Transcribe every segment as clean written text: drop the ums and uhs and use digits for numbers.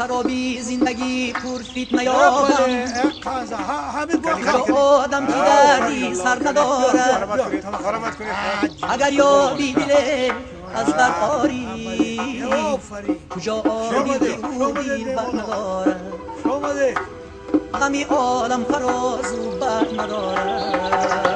Сароби зиндагӣ пурфитна ёбам, куҷо одам ки дарди сар надорад. Агар ёби диле аз дар орӣ, куҷо оби дил бар надорад. Ғами олам фарозу бар надорад.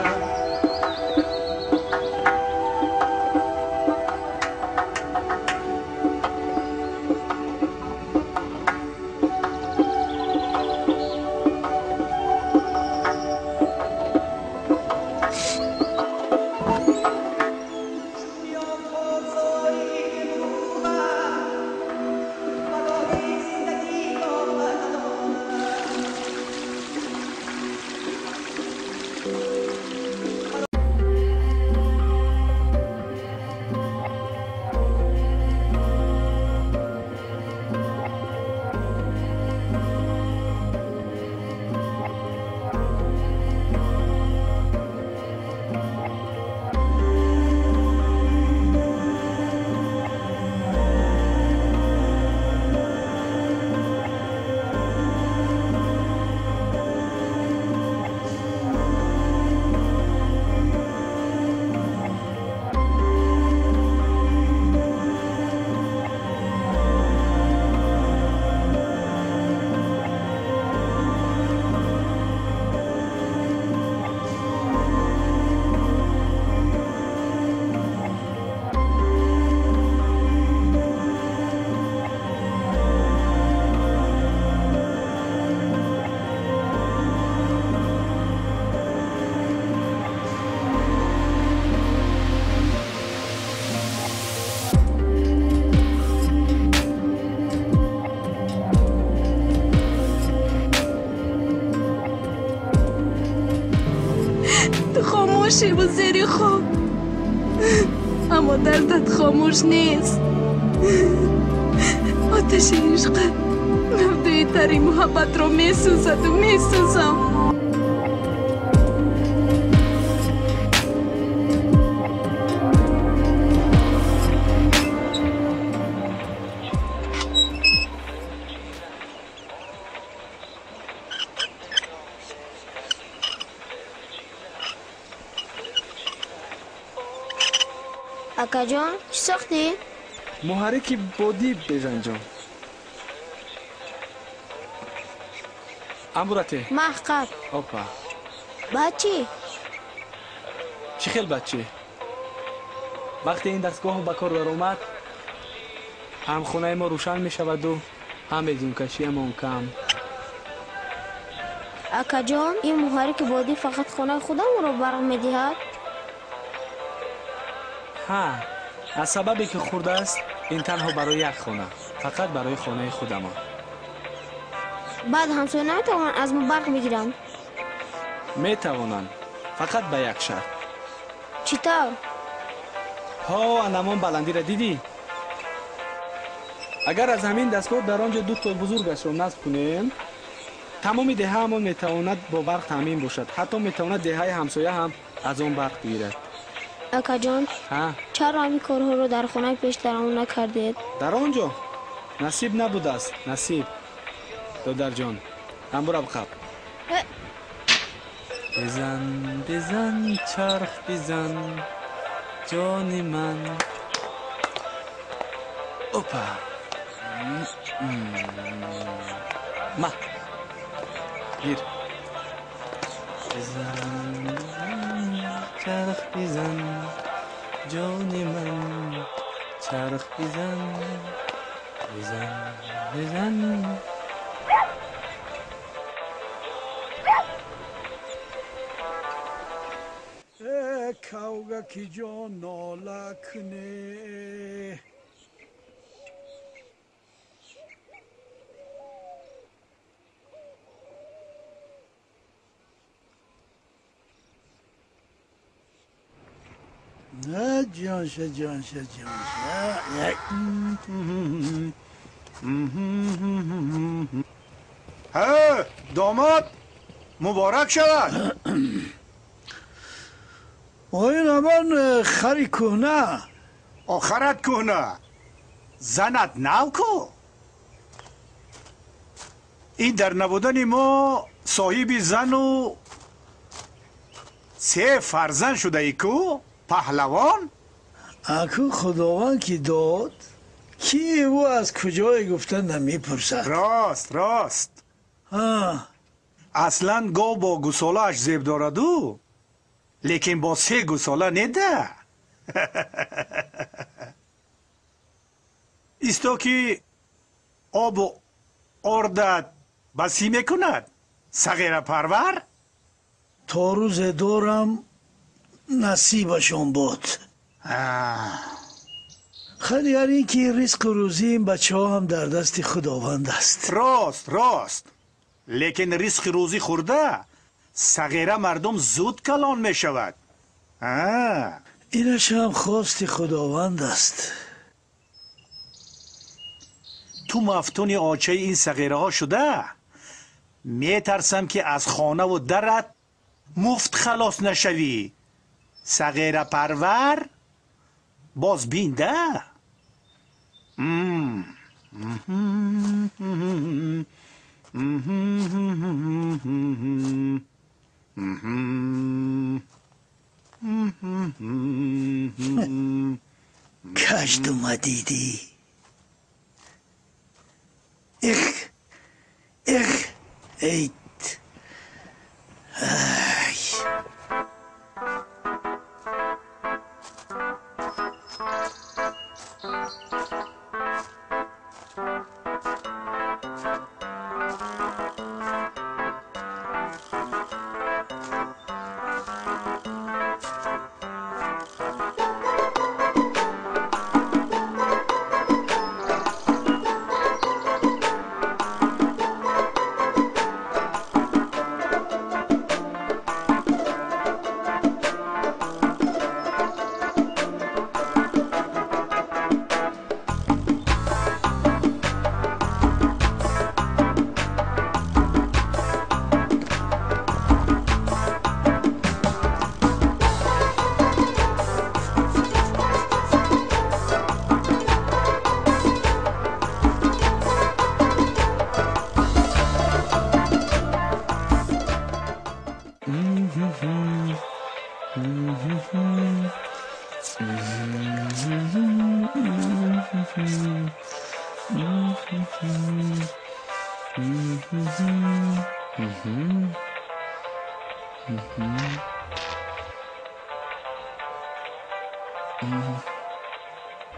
خاموشی و زیر خواب، اما دردت خاموش نیست. آتش عشق نودوی تری محبت را می سوزد و می سوزم. Акаҷон, чӣ сохтӣ? Муҳаррики бодӣ, Бежанҷон. Амбурате. Маҳқаб. Опа. Баъд чӣ? Чӣ хел баъд чӣ? Вақте ин дастгоҳ ба кор даромад, ҳам хонаи мо рӯшан мешаваду ҳам ҳезумкашиамон кам. Акаҷон, ин муҳаррики бодӣ фақат хонаи худамонро барқ медиҳад? Ҳа, аз сабабе ки хурдааст, ин танҳо барои як хона, фақат барои хонаи худамон. Баъд ҳамсоя наметавонанд аз мо барқ бигиранд? Метавонанд, фақат ба як шарт. Чӣ тавр? Ҳо, анамон баландиро дидӣ? Агар аз ҳамин дастгоҳ дар он ҷо ду то бузургашро насб кунем, тамоми деҳаамон метавонад бо барқ таъмин бошад. Ҳатто метавонад деҳаи ҳамсоя ҳам аз он барқ бигирад. Акаҷон, чаро ҳамин корҳоро дар хонаи пештарамон накардед? Дар он ҷо насиб набудааст, насиб. Додарҷон, ҳамбураб қаб. Бизан, бизан, чарх бизан, ҷони ман. Опа. Ма. Гир. Бизан, чарх бизан, ҷони ман, чарх бизан, бизан, бизан. Кавга ки ҷон нола куне. Ҷонша, ҷонша, ҷонша. Ҳа, домод, муборак шавад. Оин амон хари кӯҳна. Охарат кӯҳна. Занат нав ку? Ин дар набудани мо соҳиби зану се фарзанд шудаи ку паҳлавон? Аку худованд ки дод, ки ӯ аз куҷое гуфта намепурсад. Рост, рост. Аслан гов бо гусолааш зеб дораду, лекин бо се гусола неда. Исто ки обу ордат басӣ мекунад, сағирапарвар? То рӯзе дорам насибашон бод. Хайр, ин ки ризқу рӯзии ин бачаҳо ҳам дар дасти худованд аст. Рост, рост. Лекин ризқи рӯзӣ хӯрда сағира мардум зуд калон мешавад. Инаш ҳам хости худованд аст. Ту мафтуни очаи ин сағираҳо шуда, метарсам ки аз хонаву дарат муфт халос нашавӣ. Сағирапарвар боз бинда. Каждума дидӣ. Эх, эх, эйт. Ай.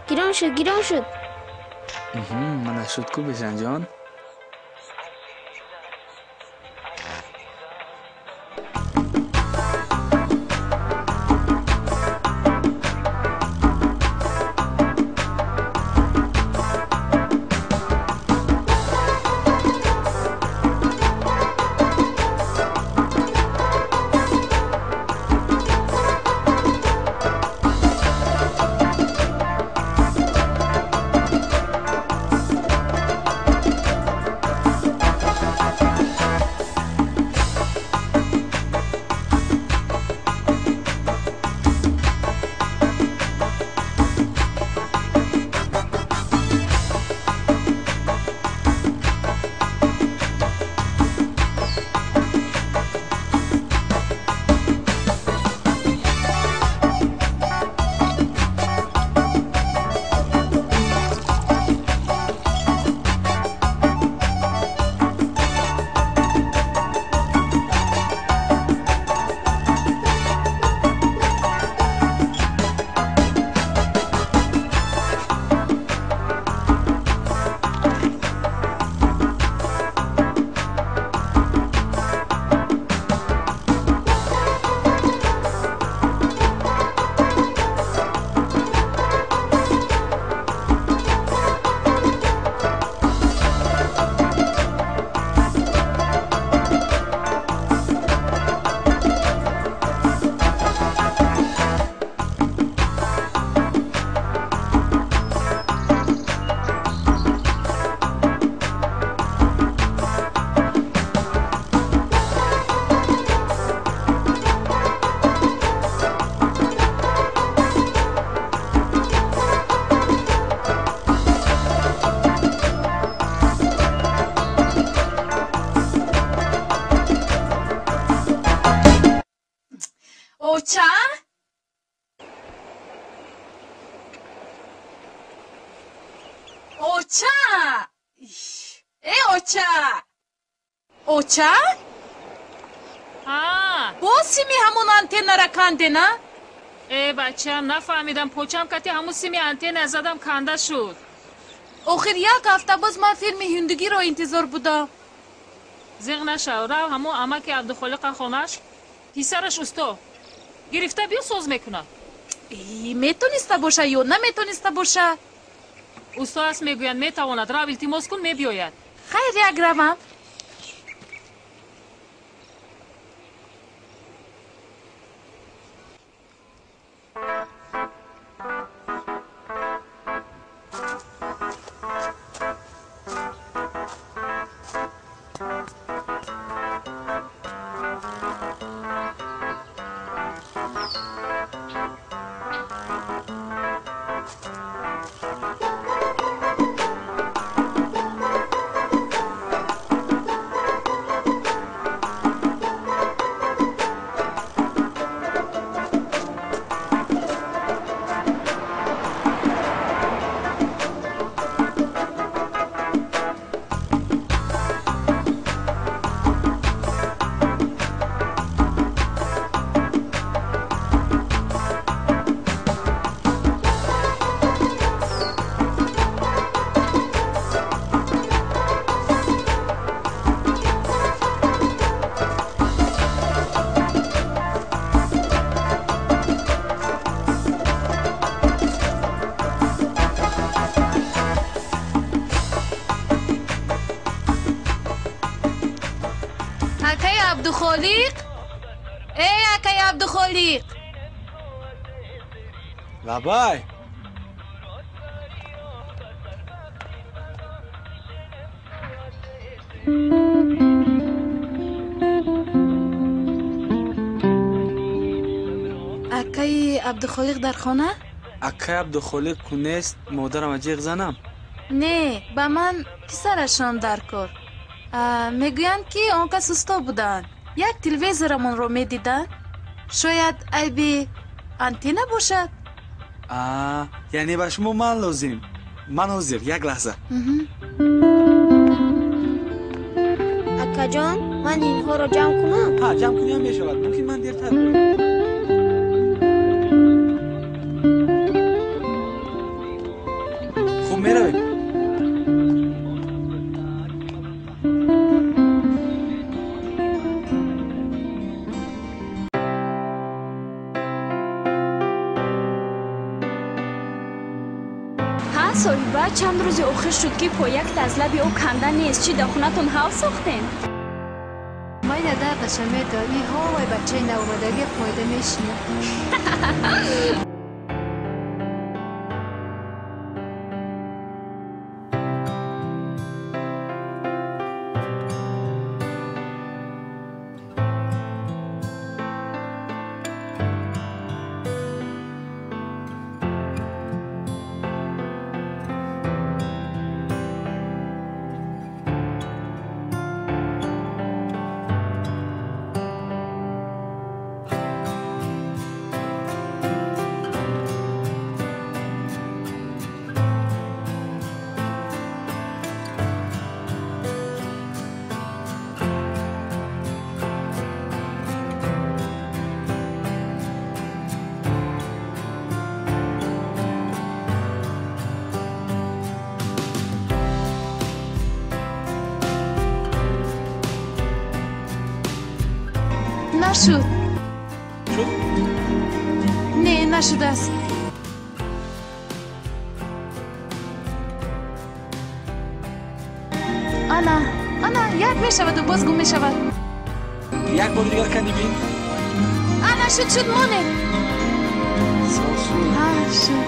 Гирон шуд, гирон шуд. Мана шуд ку, Бежанҷон. Оча! Э, оча! Оча? Ҳа. Боз сими ҳамон антеннара кандена? Э, бачам, нафаҳмидам, почам кати ҳамун сими антенна задам, канда шуд. Охир як ҳафта боз ман филми ҳиндугиро интизор будам. Зиғ нашав, рав ҳамон амаки Абдухолиқа хонаш, писараш усто. Гирифта биё, соз мекунад. Метониста боша ё наметониста боша? Усто аст, мегӯянд, метавонад. Рав, илтимос кун, мебиёяд. Хайр, як равам. Акаи Абдухолиқ? Эй, акаи Абдухолиқ! Лабай! Акаи Абдухолиқ дар хона? Акаи Абдухолиқ ку нест, модарам ҷиғ занам. Не, ба ман писарашон дар кор. Мегӯянд, ки он кас усто буданд. Як телевизорамонро медиданд. Шояд айби антенна бошад? Яъне ба шумо ман лозим. Ман ҳозир, як лаҳза. Акаҷон, ман инҳоро ҷамъ кунам? Ҳа, ҷамъ куниам мешавад. Мумкин ман дертар биёям. Хуб, меравем. Ҳа, соҳиба, чанд рӯзи охир шуд, ки поякта аз лаби ӯ канда нест. Чӣ, дар хонатон ҳавз сохтем? Майда дардаша медонӣ, ҳовай бачаи навомадагӣ фоида мешинад. Нашуд. Шуд? Не, нашудааст. Ана, ана, як мешаваду боз гум мешавад. Як бори дигар канди бин. Ана, шуд, шуд, монед. Шуд. Ҳа, шуд.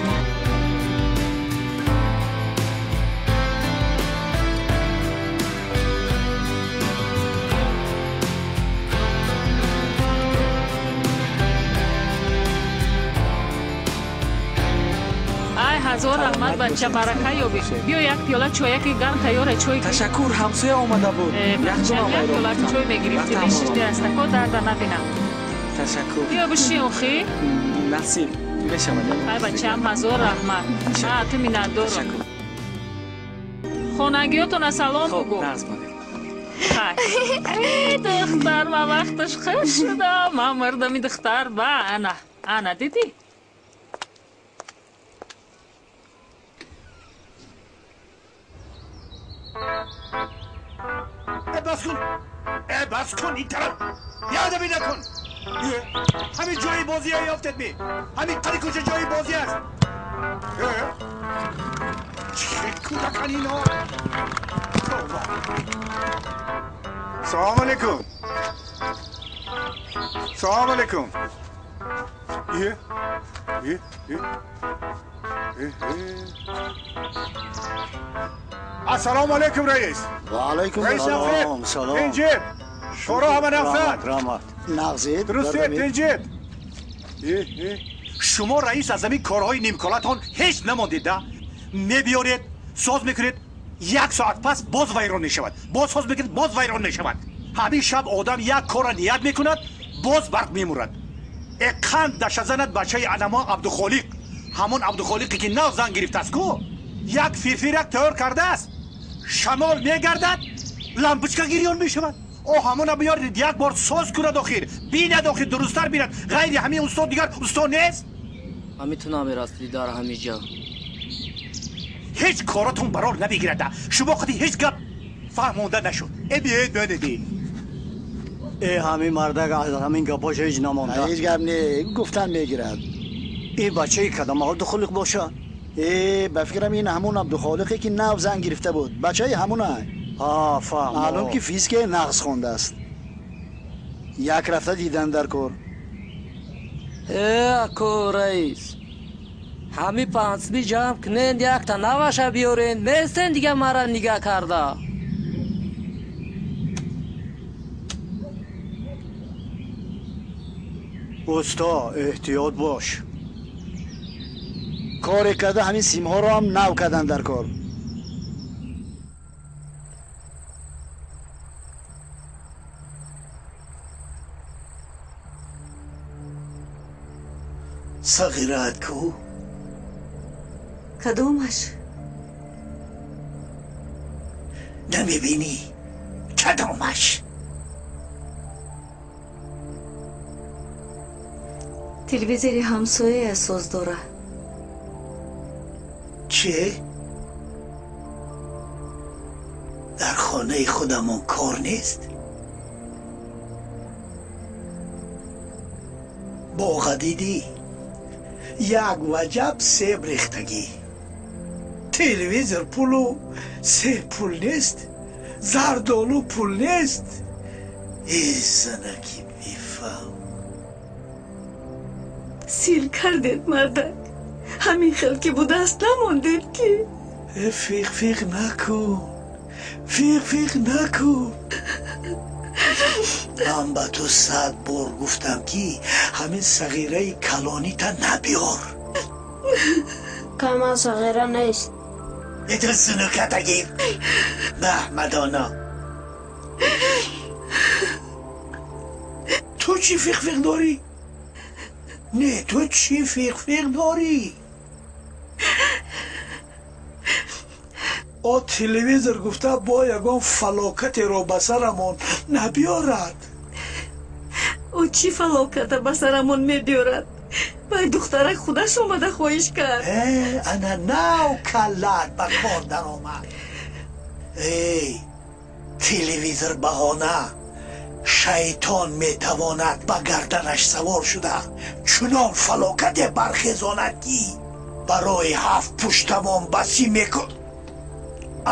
Ҳазор раҳмат, бача, барака ёбӣ. Биё, як пиёла чояки гарм тайёра, чой. Ташаккур, ҳамсоя омада буд. Як пиёла чой мегирифтӣ, мешишти, астако дарда набинам. Ташаккур. Биё бишин, охи. Насиб мешавад. Ай, бачаам, ҳазор раҳмат. Ма ту миннатдорам. Хонагиётона салом бугӯ. Нағз монед. Эй, духтар, ман вақташ хуш шудам. Ман мардами духтар ба ана. Ана дидӣ? Бас кун! Бас кун ин тараф! Биадабӣ накун! Ҳамин ҷои бозия ёфтед ми? Ҳамин қади кӯча ҷои бозӣ аст! Чӣ кӯдакан ино? Тавба! Салом алейкум! Салом алейкум! Ассалому алейкум, раис. Ва алейкум ассалом. Салом. Тинҷид. Шуро ҳама нафсад. Раҳмат. Нағзед. Дурустед, тинҷид. Шумо раис аз ҳамин корҳои нимколатон ҳеҷ намондед, да? Мебиёред, соз мекунед, як соат пас боз вайрон мешавад. Боз соз мекунед, боз вайрон мешавад. Ҳамин шаб одам як корра ният мекунад, боз барқ мемурад. Қанд даша занад бачаи анамо Абдухолиқ. Ҳамон Абдухолиқе ки нав зан гирифтааст ку, як фирфирак тайёр кардааст. Шамол мегардад, лампочка гирён мешавад. О, ҳамона биёред, як бор соз кунад охир, бинад охир, дурусттар бинад. Ғайри ҳамин усто дигар усто нест. Ҳамин ту намерасидӣ дар ҳамин ҷо. Ҳеҷ коротон барор намегирад. Шумо худи ҳеҷ гап фаҳмонда нашуд. Э биёед бинед. Э ҳамин мардак аз ҳамин гапош ҳеҷ намонда. Ҳеҷ гап не, гуфтан мегирад. Э бачаи кадом Абдухолиқ бошад? Э, ба фикрам ин ҳамон Абдухолиқе ки нав зан гирифта буд. Бачаи ҳамона. Ҳа, фаҳм. Маълум ки физикаи нағз хондааст. Як рафта дидан дар кор. Э, ако раис. Ҳами панҷсми ҷамъ кунен, якта наваша биёрен, местен дига мара нигаҳ карда. Усто, эҳтиёт бош. Коре карда ҳамин симҳоро ҳам нав кардан дар кор. Сағираат ку? Кадомаш? Намебинӣ? Кадомаш? Телевизори ҳамсояя соз дора. Чӣ? Дар хонаи худамон кор нест? Боға дидӣ? Як ваҷаб себ рехтагӣ. Телевизор пулу себ пул нест, зардолу пул нест. Э занаки бефаҳм. Сил кардед, мардак. Ҳамин хел ки будааст намондед ки. Э фиқ фиқ накун. Фиқ фиқ накун. Ман ба ту 100 бор гуфтам ки ҳамин сағираи калонита набиёр. Камал сағира нест. Иту сунуката гир. Маҳмадона. Ту чӣ фиқ фиқ дорӣ? Не, ту чӣ фиқ фиқ дорӣ? О телевизор гуфта бо ягон фалокатеро ба сарамон набиёрад. О чӣ фалоката ба сарамон мебиёрад? Вай духтарак худаш омада хоҳиш кард. Э, ана нав каллаат ба кор даромад. Эй, телевизор баҳона. Шайтон метавонад ба гарданаш савор шуда чунон фалокате бархезонад ки барои ҳафт пуштамон басӣ мекун.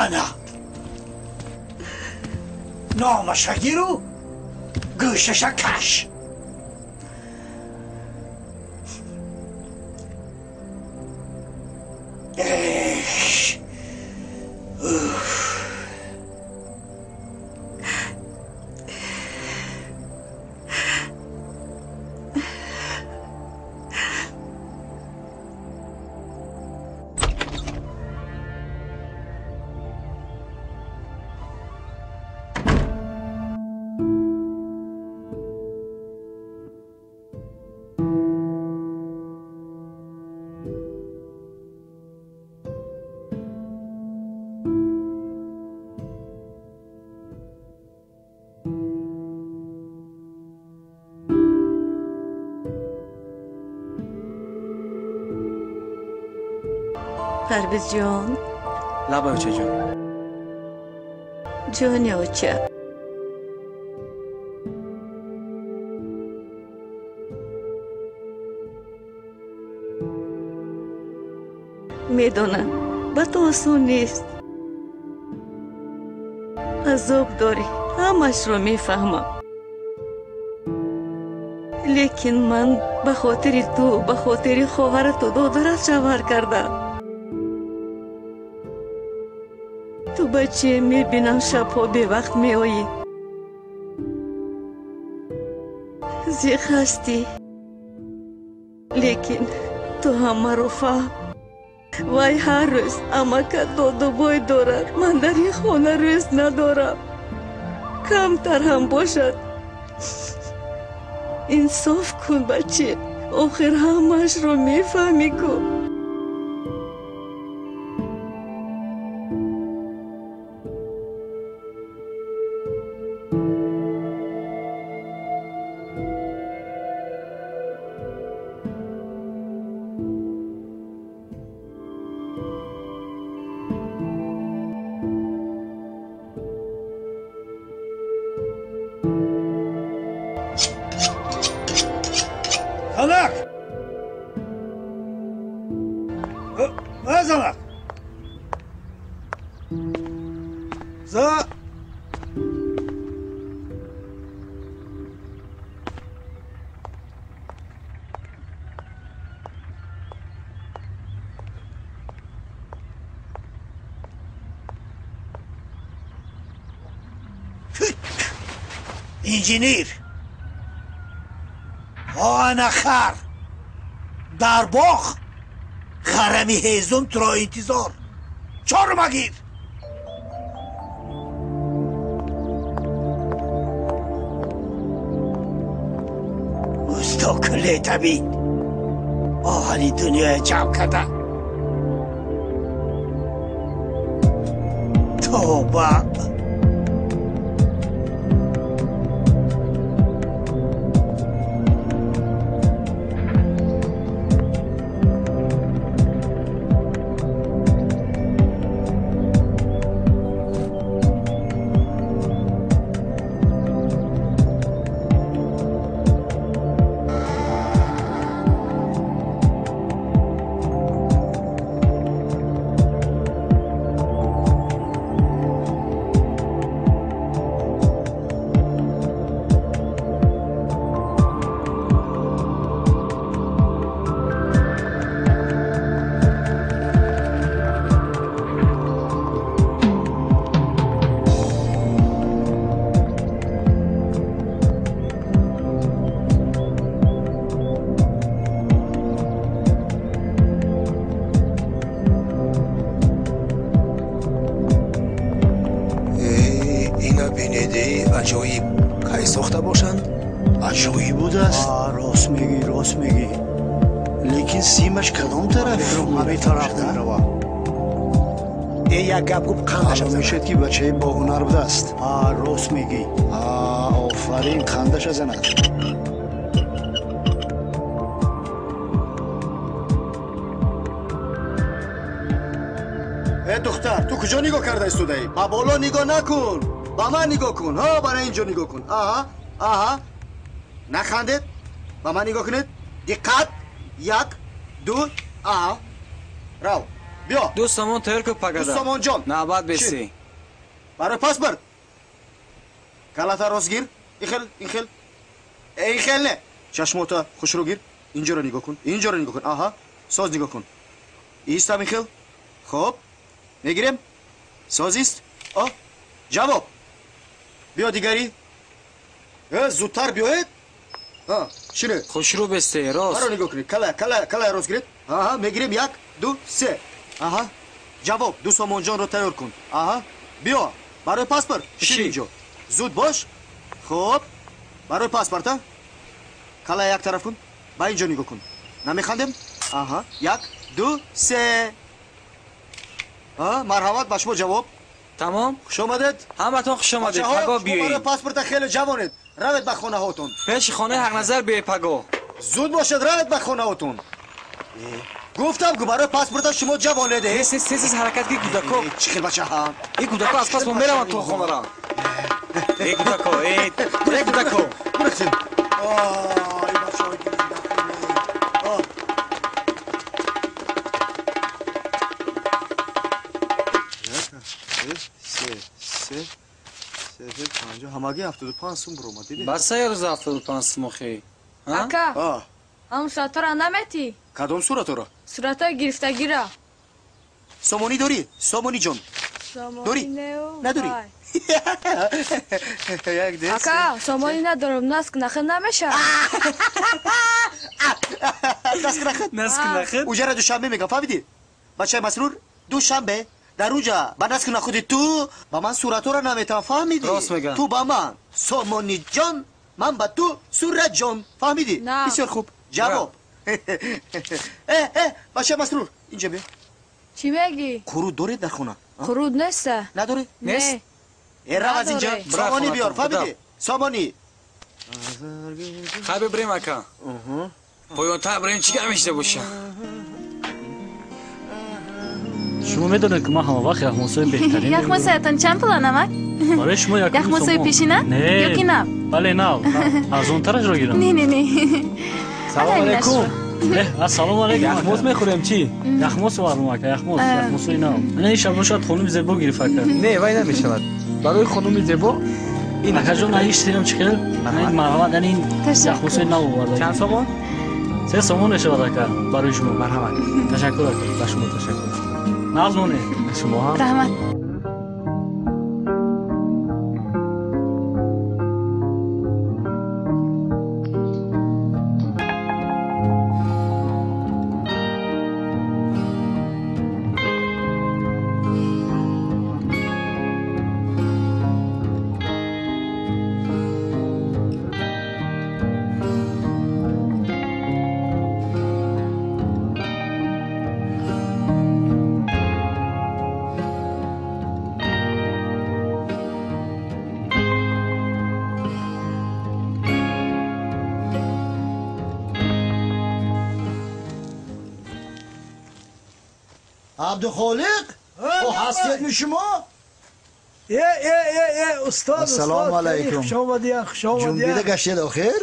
Ана номаша гиру гӯшаша каш. Эш! Уф! Парвиз ҷон. Лабай очаҷон. Ҷони оча. Медонам, ба ту осон нест. Азоб дорӣ, ҳамашро мефаҳмам. Лекин ман ба хотири ту, ба хотири хоҳарату додарат шавҳар кардам. Ту баче мебинам шабҳо бевақт меоӣ. Зиқ ҳастӣ. Лекин ту ҳамаро фаҳм. Вай ҳар рӯз амака додубой дорад. Ман дар ин хона рӯз надорам. Камтар ҳам бошад. Инсоф кун, баче. Охир ҳамаашро мефаҳмӣ ку. Занак! Занак! За! Инженер! Ана хар! Дар боғ ғарами ҳезум туро интизор. Чор магир! Усто куллетабин оҳани дунёя ҷамъ карда. Тоба! Аҷоиб кай сохта бошанд? Аҷоиб будааст. Рост мегӣ, рост мегӣ. Лекин симаш кадом тараф? Ҳамин тараф меравад. Э, як гап гуфт, қандаша занад. Мешавад ки бачаи боҳунар будааст. Рост мегӣ. Офарин, қандаша занад. Э, духтар, ту куҷо нигоҳ карда истодаӣ? Ба боло нигоҳ накун. Ба ман нигоҳ кун. Ҳа, барои инҷо нигоҳ кун. Аҳа, аҳа. Нахандед. Ба ман нигоҳ кунед. Диққат. Як, ду, аҳа. Рав. Биё. Ду сомон тайёр кун пагада. Ду сомон ҷон. Навбат беси. Барои паспорт. Калата рост гир. Ин хел, ин хел. Ин хел не. Чашмота хушрӯ гир. Инҷоро нигоҳ кун. Инҷоро нигоҳ кун. Аҳа. Соз нигоҳ кун. Истам ин хел. Хоб. Мегирем. Соз ист. О, ҷавоб. Биё дигари. Зудтар биёед. Шине. Хушрӯ бесте, рост. Маро нигоҳ кунед. Кала, кала, кала рост гиред. Аҳа, мегирем. Як, ду, се. Аҳа. Ҷавоб. Ду сомонҷонро тайёр кун. Аҳа. Биё. Барои паспорт. Шин инҷо. Зуд бош. Хоб. Барои паспорт, а? Кала як тараф кун. Ба инҷо нигоҳ кун. Намехандем? Аҳа. Як, ду, се. Марҳамат, ба шумо ҷавоб. Тамом? Хуш омадед. Ҳаматон хуш омадед. Пагоҳ биёед. Барои паспорта хеле ҷавонед. Равед ба хонаҳотон. Пеши хонаи Ҳақназар биёед пагоҳ. Зуд бошед, равед ба хонаҳотон. Гуфтам ки барои паспорта шумо ҷавонеде. Тез тез тез ҳаракат ки кӯдако. Чӣ хел бачаҳа? Ин кӯдако аз пас мо мераванд то хонара. Эй кӯдако, эй кӯдако. Гурехтем. Ой, бачаҳои гиринда. Се, се, се, панҷ, ҳамагӣ 75 сум буромад, дидӣ? Бас як рӯз 75 сум охи. Ака, ҳамун суратҳоро наметӣ? Кадом суратҳоро? Суратҳои гирифтагиро. Сомонӣ дорӣ? Сомонӣ ҷон. Дорӣ? Надорӣ? Ака, сомонӣ надорам, наск нахид намешавад. Наск нахид? Наск нахид? Уҷара душанбе мегам, фаҳмидӣ? Бачаи Масрур, душанбе. Дар уҷа ба наск нахуди ту ба ман суратҳоро наметавон, фаҳмидӣ? Рост мегам. Ту ба ман сомонӣ ҷон, ман ба ту сурат ҷон, фаҳмидӣ? Бисёр хуб. Ҷавоб. Бачаи Масрур, инҷа биё. Чӣ мегӣ? Қуруд доред дар хона? Қуруд неста. Надоред? Нест. Рав аз инҷа, сомонӣ биёр, фаҳмидӣ? Сомонӣ. Хай бибирем, ака. Поёнтар бирем, чӣ гап мешида боша? Шумо медонед, ки ман ҳамавақт яхмосои беҳтарин. Яхмосоятон чанд пула, намак? Барои шумо як яхмосои пешина ё ки нав? Бале, нав. Арзонтарашро гирам. Не, не, не. Салом алейкум. Ассалому алейкум. Яхмос мехӯрем чӣ? Яхмос овардам, ака, яхмос, яхмосои нав. Ина ин шаб шояд хонуми зебо гирифт, ака. Не, вай намешавад. Барои хонуми зебо ин акаҷон, ин ширам чӣ хел? Ин марҳамат, ин яхмосои нав оварда. Чанд сомон? 3 сомон мешавад, ака, барои шумо. Марҳамат. Ташаккур, ака, ба шумо ташаккур. Нағз монед. Шумо ҳам. Раҳмат. Абдухолиқ? О, ҳастед шумо? Устод, ассалому алайкум. Хуш омадед, хуш омадед. Ҷунбида гаштед охир?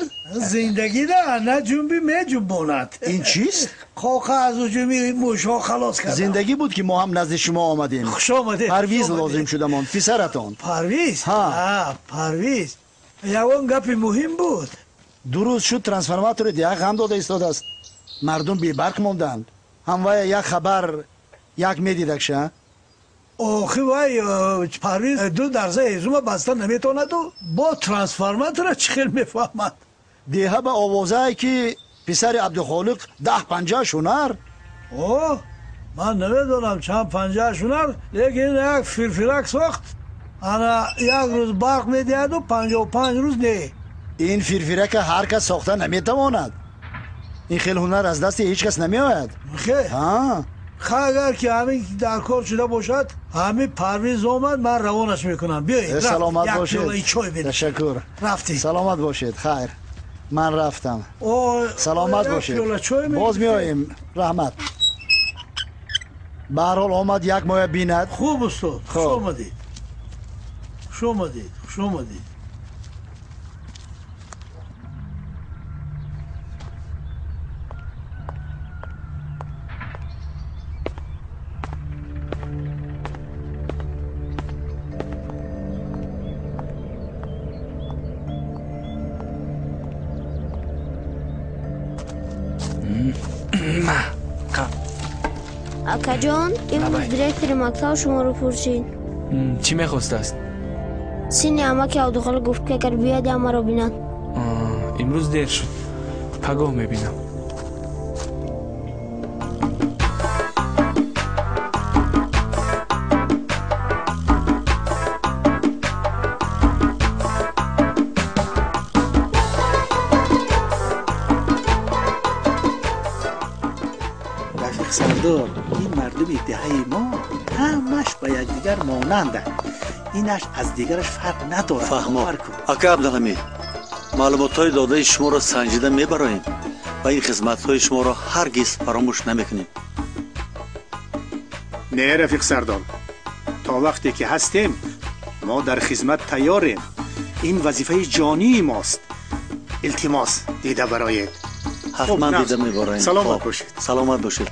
Зиндагӣ на ҷунби меҷунбонад. Ин чист? Хока аз ҳуҷуми мушҳо халос кардам. Зиндагӣ буд, ки мо ҳам назди шумо омадем. Хуш омадед. Парвиз лозим шудамон, писаратон. Парвиз? Ҳа, Парвиз. Ягон гапи муҳим буд. 2 рӯз шуд трансформатори деҳа ғам дода истодааст. Мардум бебарқ монданд. Ҳам вая як хабар як медидакша? Охи вай Парвиз 2 дарза ҳезума баста наметавонаду бо трансформатора чӣ хел мефаҳмад? Деҳа ба овозае, ки писари Абдухолиқ 10 панҷааш ҳунар. О, ман намедонам чанд панҷааш ҳунар, лекин як фирфирак сохт. Ана як рӯз барқ медиҳаду 55 рӯз не. Ин фирфирака ҳар кас сохта наметавонад. Ин хел ҳунар аз дасти ҳеҷ кас намеояд. Хе? Агар ки ҳамин дар кор шуда бошад, ҳамин Парвиз омад, ман равонаш мекунам. Биёед, саломат бошед. Ташаккур. Рафтем. Саломат бошед. Хайр, ман рафтам. Саломат бошед. Боз меоем. Раҳмат. Ба ҳар ҳол омад, як моя бинад. Хуб, устод, хуш омадед. Хуш омадед, хуш омадед. Акаҷон, имрӯз директори мактаб шуморо пурсид. Чӣ мехостааст? Синни амаки Абдухолиқ гуфт, ки агар биёяд, маро бинад. Имрӯз дер шуд, пагоҳ мебинам. Рафиқ Сардор, ин мардуми деҳаи мо ҳамаш ба якдигар монанданд. Инаш аз дигараш фарқ надорад. Фаҳмо. Ака Абдуҳамид, маълумотҳои додаи шуморо санҷида мебароем. ва ин хизматҳои шуморо ҳаргиз фаромӯш намекунем. Не, рафиқ сардор, то вақте ки ҳастем мо дар хизмат тайёрем. Ин вазифаи ҷонии мост. Илтимос, дида бароед. Ҳатман дида мебароем. Саломат бошед. Саломат бошед.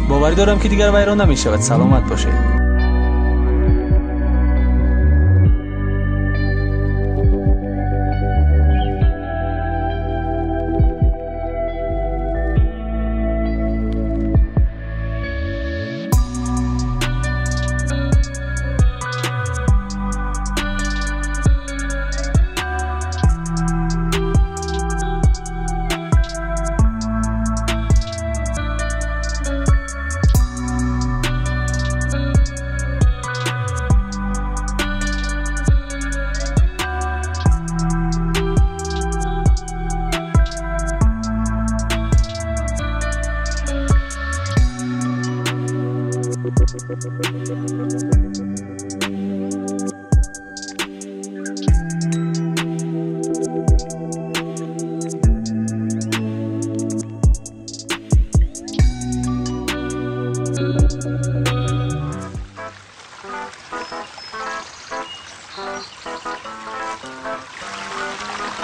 Боварӣ дорам, ки дигар вайрон намешавад. Саломат бошед.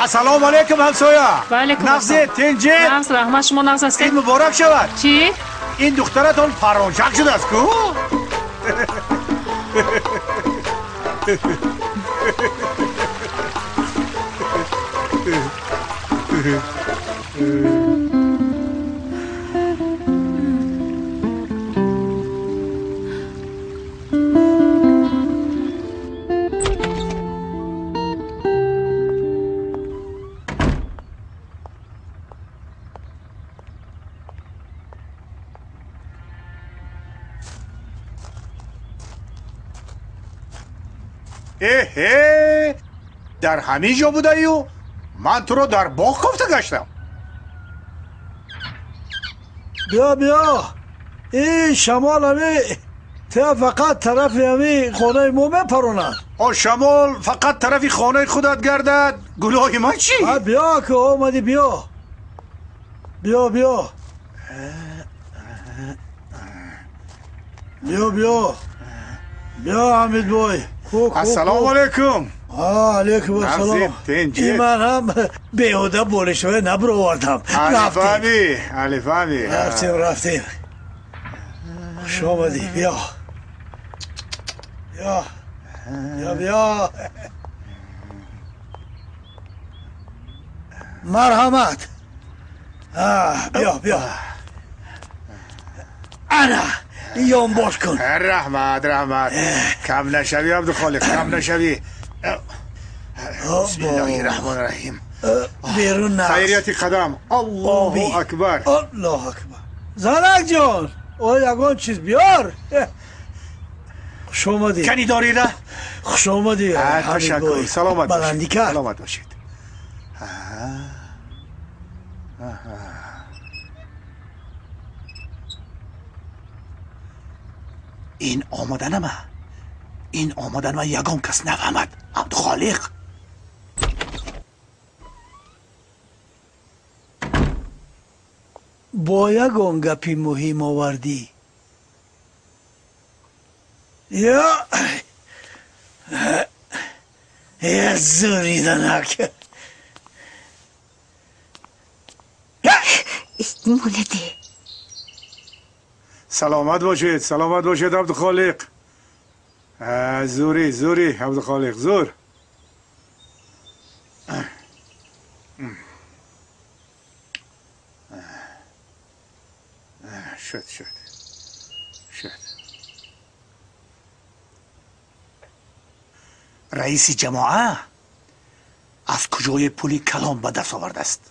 Ассалому алайкум, ҳамсоя. Ва алайкум Нағзе, тинҷед? Нағз, раҳмат, шумо нағз ҳастед? Ид муборак шавад. Чӣ? Ин духтаратон парончак шудааст ку? Эҳе, дар ҳамин ҷо будаю ман туро дар боғ кофта гаштам. Биё, биё, ин шамол ҳами те фақат тарафи ҳами хонаи мо мепаронад. О, шамол фақат тарафи хонаи худат гардад, гуноҳи ман чӣ? Биё ки омадӣ, биё, биё, биё, биё, биё, биё, Ҳамидбой. Ассалому алайкум. Алайкум ассалом. Тинҷед? Ман ҳам беҳуда болишҳоя набировардам. Алифами, алифами. Рафтем, рафтем. Хуш омадӣ, биё, биё, биё, биё. Марҳамат. Биё, биё. Ана, ёнбош кун. Раҳмат, раҳмат. Кам нашавӣ, Абдухолиқ, кам нашавӣ. Бисмиллоҳи раҳмони раҳим. Берун нақс. Хайрияти қадам. Аллоҳу акбар. Аллоҳу акбар. Занак ҷон, о ягон чиз биёр. Хуш омадӣ. Кани дорира? Хуш омадӣ. Ташаккур. Саломат бошед. Баландӣ кард. Саломат бошед. Ин омаданама, ин омаданама ягон кас нафаҳмад, Абдухолиқ. Бо ягон гапи муҳим овардӣ? Ё я зуриданак. Монеди. Саломат бошед, саломат бошед, Абдухолиқ. Зури, зури, Абдухолиқ, зур. Шуд, шуд, шуд. Раиси ҷамоа аз куҷое пули калон ба даст овардааст?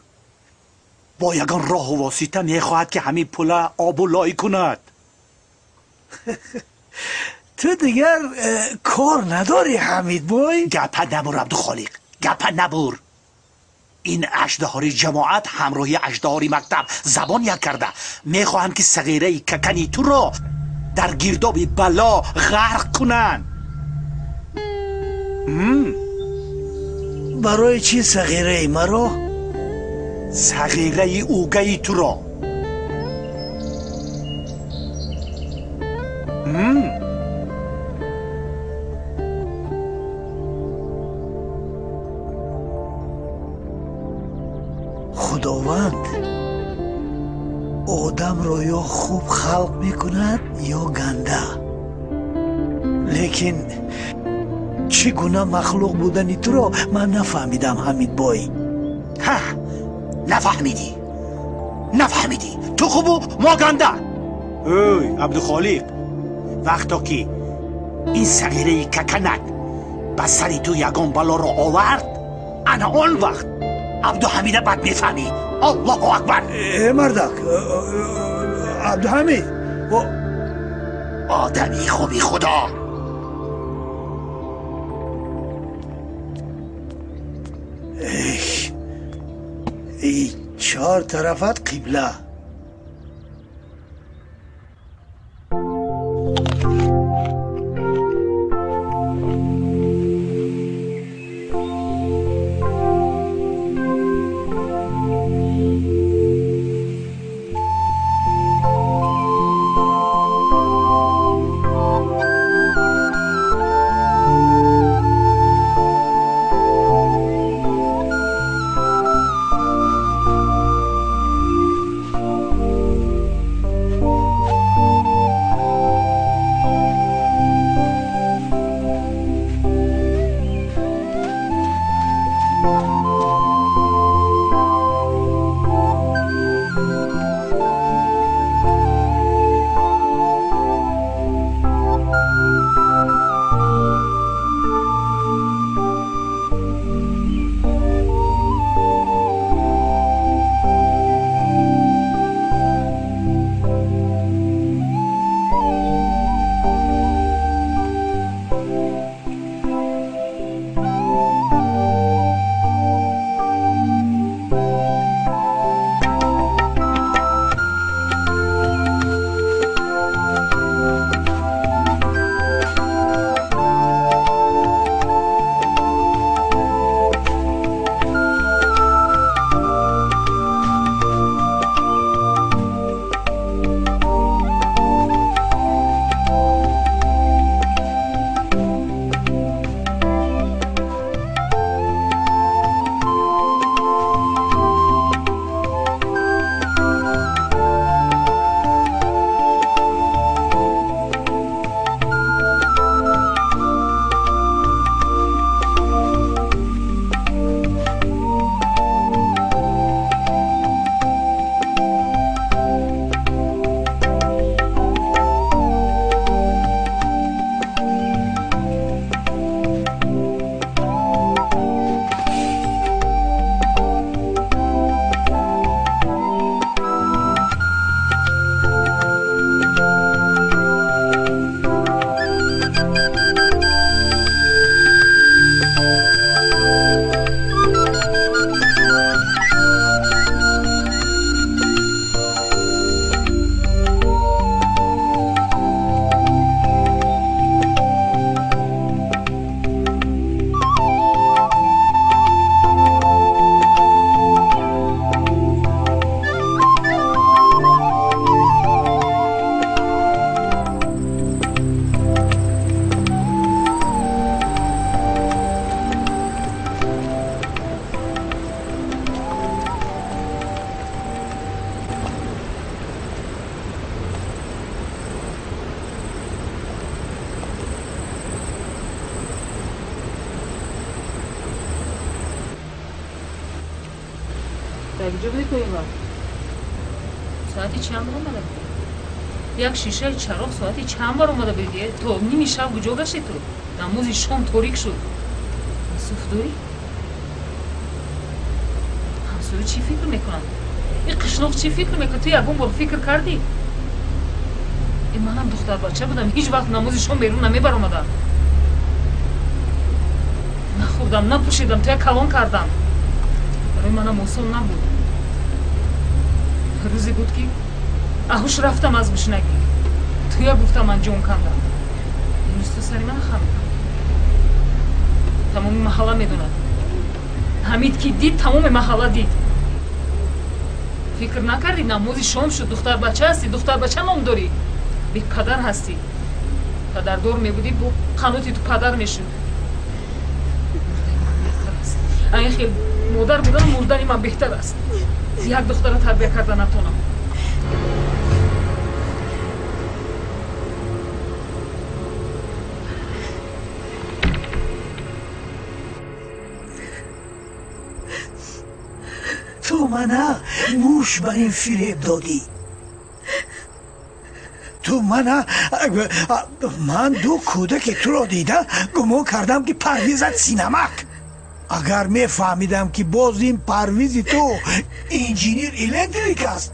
Бо ягон роҳу восита мехоҳад, ки ҳамин пула обу лой кунад. Ту дигар кор надорӣ, Ҳамидбой? Гапа набур, Абдухолиқ, гапа набур. Ин аждаҳори ҷамоат ҳамроҳи аждаҳори мактаб забон як карда мехоҳанд, ки сағираи какани туро дар гирдоби бало ғарқ кунанд. Барои чӣ сағираи маро? Сағираи угаи туро. Худованд одамро ё хуб халқ мекунад, ё ганда. Лекин чӣ гуна махлуқ будани туро ман нафаҳмидам, Ҳамидбой. Ҳа, нафаҳмидӣ, нафаҳмидӣ. Ту хубу мо ганда. Ӯй, Абдухолиқ, вақто ки ин сағираи каканак ба сари ту ягон балоро овард, ана он вақт Абдуҳамида бад мефаҳмӣ. Аллоҳу акбар! Э, мардак, Абдуҳамид, одами хуби Худо. Эй, чор тарафат қибла. Куҷо будӣ ту ин вақт? Соати чанд омада будӣ? Як шишаи чароғ соати чанд бар омада будӣ? То ними шаб куҷо гашти ту? Намози шом торик шуд. Инсоф дорӣ? Ҳамсоя чӣ фикр мекунанд? Ин қишлоқ чӣ фикр мекунад? Ту ягон бор фикр кардӣ? Манам духтарбача будам, ҳеҷ вақт намози шом берун намебаромадам. Нахӯрдам, напӯшидам, туя калон кардам. Барои манам осон набуд. Рӯзе буд, ки аҳуш рафтам аз гушнагӣ. Туя гуфтам, ман ҷон кандам. Имрӯз ту сари мана хам мекунӣ. Тамоми маҳалла медонад. Ҳамид ки дид, тамоми маҳалла дид. Фикр накардӣ, намози шом шуд, духтарбача ҳастӣ, духтарбача ном дорӣ. Бепадар ҳастӣ. Падардор мебудӣ, бо қаноти ту падар мешуд. Ин хел модар будану мурдани ман беҳтар аст. Як духтара тарбия карда натонам. Ту мана муш бар ин фиреб додӣ. Ту мана, ман ду кӯдаки туро дида гумон кардам, ки Парвизат синамак. Агар мефаҳмидам, ки боз ин Парвизи ту инженер электрик аст,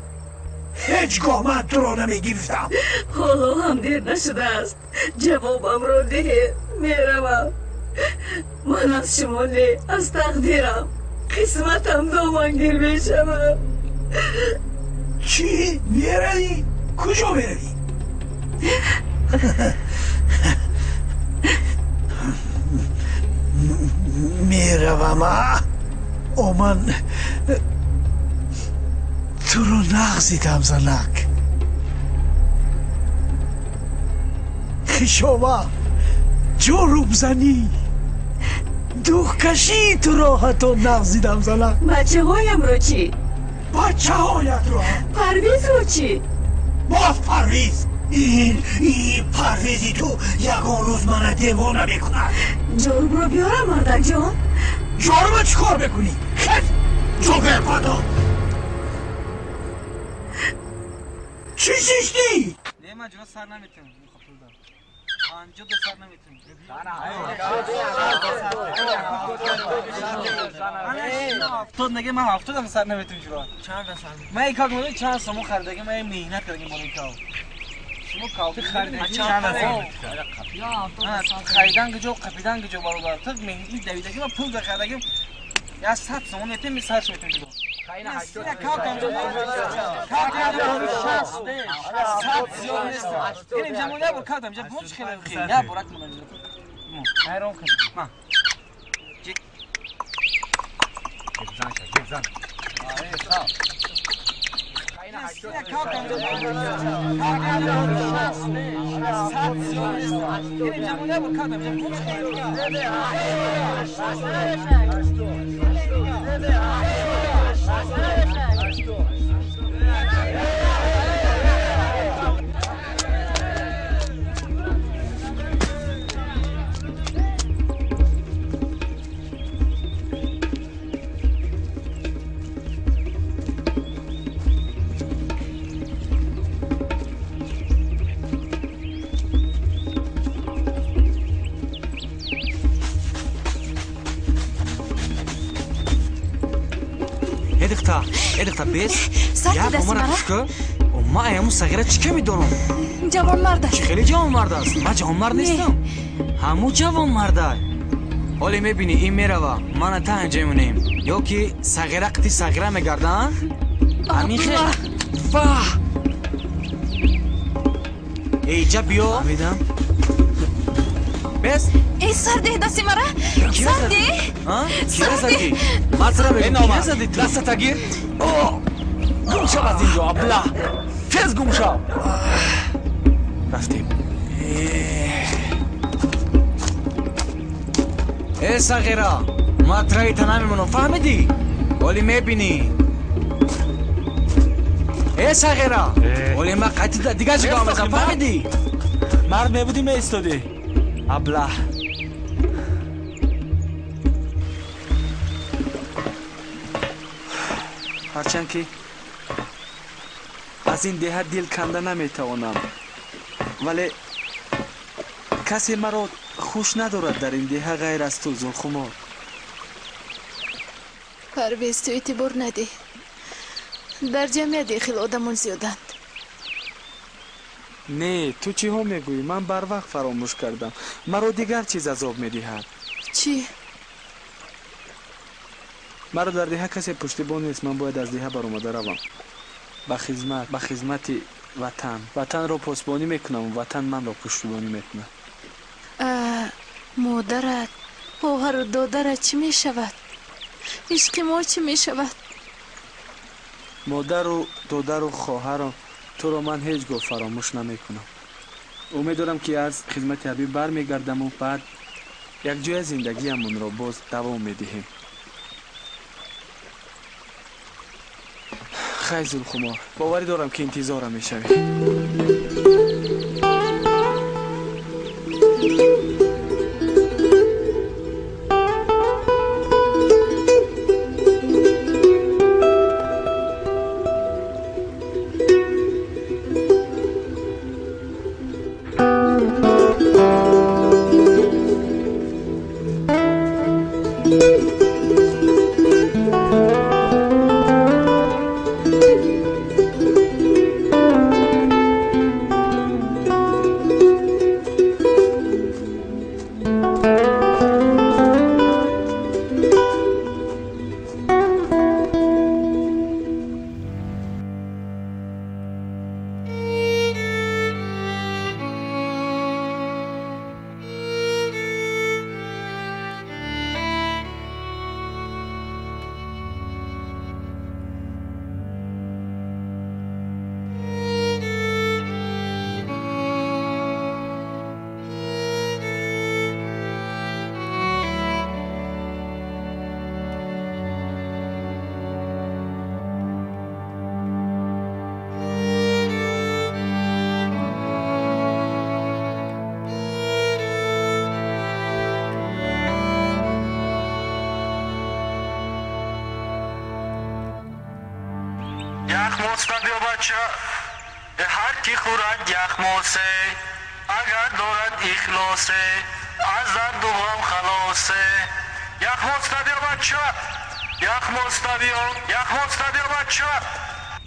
ҳеҷ гоҳ ман туро намегирифтам. Ҳоло ҳам дер нашудааст, ҷавобамро диҳед, меравам. Ман аз шумо не, аз тақдирам, қисматам домангир мешавам. Чӣ? Меравӣ? Куҷо меравӣ? Меравам, о, ман туро нағз дидам, занак. Хишова, ҷорубзанӣ, духкашии туро ҳатто нағз дидам, занак. Бачаҳоямро чӣ? Бачаҳоятро? Парвизро чӣ? Боз Парвиз? Ин Парвизи ту ягон рӯз мана девона мекунад. Ҷорубро биёрам, мардакҷон? Ҷоруба чӣ кор мекунӣ? Хет, ҷогер падо. Чӣ шиштӣ? Не, ман ҷура сар наметавонам. 50 сар наметавонам. 70 неге, ман 70 сар наметавонам ҷура. Чанд сар? Ман як кал чанд сомон харидаги, ман меҳнат кардагим бо ин кал. Шумо калти харидаги чанд сом? Харидан куҷо, қапидан куҷо, бародар? Ту меҳнат давидаги, ман пул захаридагим. Я 100 сомон метем, ми сарш метем ҷура. Эдихта, бес. Як омара гӯш. Ман аяму сағира чӣ ка медонам? Ҷавонмард аст. Чӣ хеле ҷавонмард аст? Ман ҷавонмард нестам. Ҳаму ҷавонмардай. Ҳоле мебинӣ, ин мерава, мана та инҷа мемонем. Ё ки сағира қити сағира мегарданд? Ҳамин хел. Ваҳ! Эйҷа биё. Фаҳмидам. Бес. Эй, сар деҳ дасти мара. Сар деҳ. Кира задӣ? Ман сара мегӯям, кира задӣ ту? Дастата гир. Гум шав аз инҷо, абла. Тез гум шав. Рафтем. Э, сағира, ман траита намемонам, фаҳмидӣ? Ҳоле мебинӣ. Э, сағира, ҳоле ман қайти дигар ҷо омадам, фаҳмидӣ? Мард мебудӣ, меистодӣ. Абла. Ҳарчанд ки аз ин деҳа дил канда наметавонам, вале касе маро хуш надорад дар ин деҳа ғайр аз ту, Зулхумор. Парвез, ту эътибор надиҳ. Дар ҷамъият ин хел одамон зиёданд. Не, ту чиҳо мегӯӣ? Ман барвақт фаромӯш кардам. Маро дигар чиз азоб медиҳад. Чӣ? Маро дар деҳа касе пуштибон нест. Ман бояд аз деҳа баромада равам. Ба хизмат, ба хизмати ватан. Ватанро посбонӣ мекунам, ватан манро пуштибонӣ мекунад. Модарат, хоҳару додарат чӣ мешавад? Ишқи мо чӣ мешавад? Модару додару хоҳару туро ман ҳеҷ гоҳ фаромӯш намекунам. Умед дорам ки аз хизмати ҳарбӣ бармегардаму баъд якҷоя зиндагиамонро боз давом медиҳем. Хай, Зулхумор, боварӣ дорам ки интизорам мешавӣ.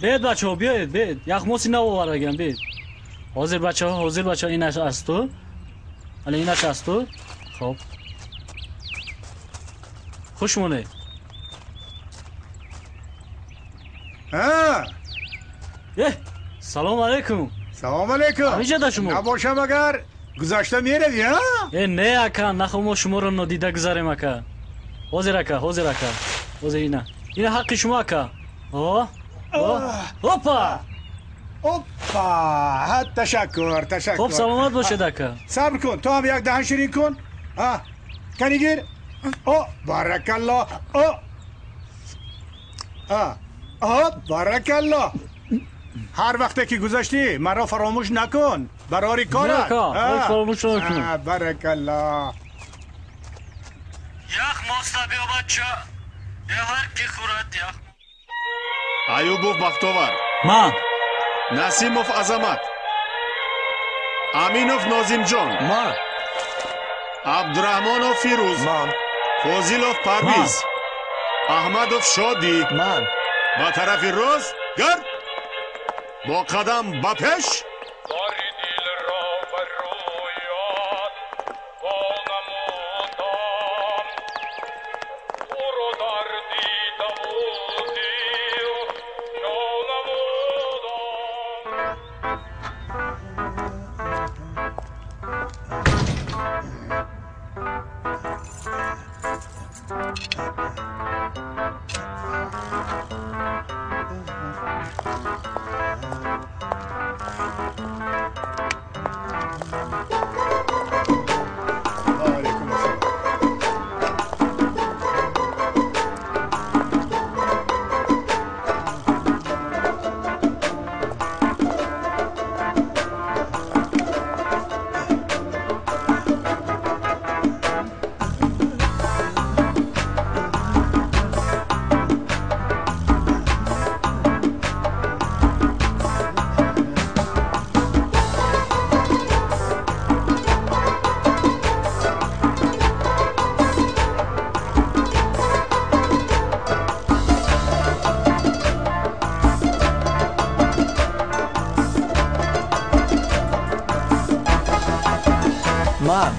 Биед бачаҳо, биёед, биед. Яхмоси нав овардагиам, биед. Ҳозир бачаҳо, ҳозир бачаҳо, инаш аз ту. Али инаш аз ту. Хоб. Хуш монед. Ҳа. Салом алейкум. Салом алейкум. Ҳамиҷода шумо? Набошам агар гузашта мерави, ҳа? Не ака, нахо мо шуморо нодида гузарем ака. Ҳозир ака, ҳозир ака. Ҳозир ина. Ина ҳаққи шумо ака. О? Опа! Опа! Ташаккур, ташаккур. Хуб, саломат бошед ака. Сабр кун, ту ҳам як даҳан ширин кун. Кани гир. О, баракалло. О! О, баракалло. Ҳар вақте ки гузаштӣ, маро фаромӯш накун. Барори корат. Фаромӯш накун. Баракалло. Ях моста биё бача. Я ҳар ки хӯрад ях. Аюбов Бахтовар. Ман. Насимов Азамат. Аминов Нозимҷон. Ман. Абдурахмонов Фирӯз. Ман. Фозилов Парвиз. Аҳмадов Шодӣ. Ман. Ба тарафи рост гард. Бо қадам ба пеш. Ман.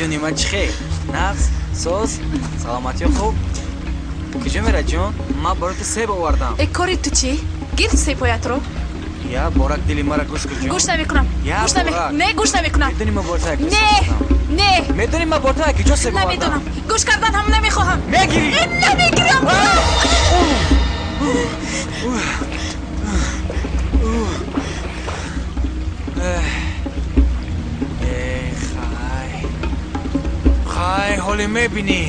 Ҷони ман чӣ хел? Нағз, соз, саломатиё хуб? Куҷо мера ҷон? Ман барои ту себ овардам. Э, кори ту чӣ? Гир себҳоятро. Я борак дили мара гӯш кун ҷон. Гӯш намекунам. Гӯш намекунам. Не, гӯш намекунам. Медонӣ ман бо ту як Не, не. Медонӣ ман бо ту як куҷо себ овардам? Намедонам. Гӯш кардан ҳам намехоҳам. Мегирӣ. Намегирам. Хай, ҳоле мебинӣ.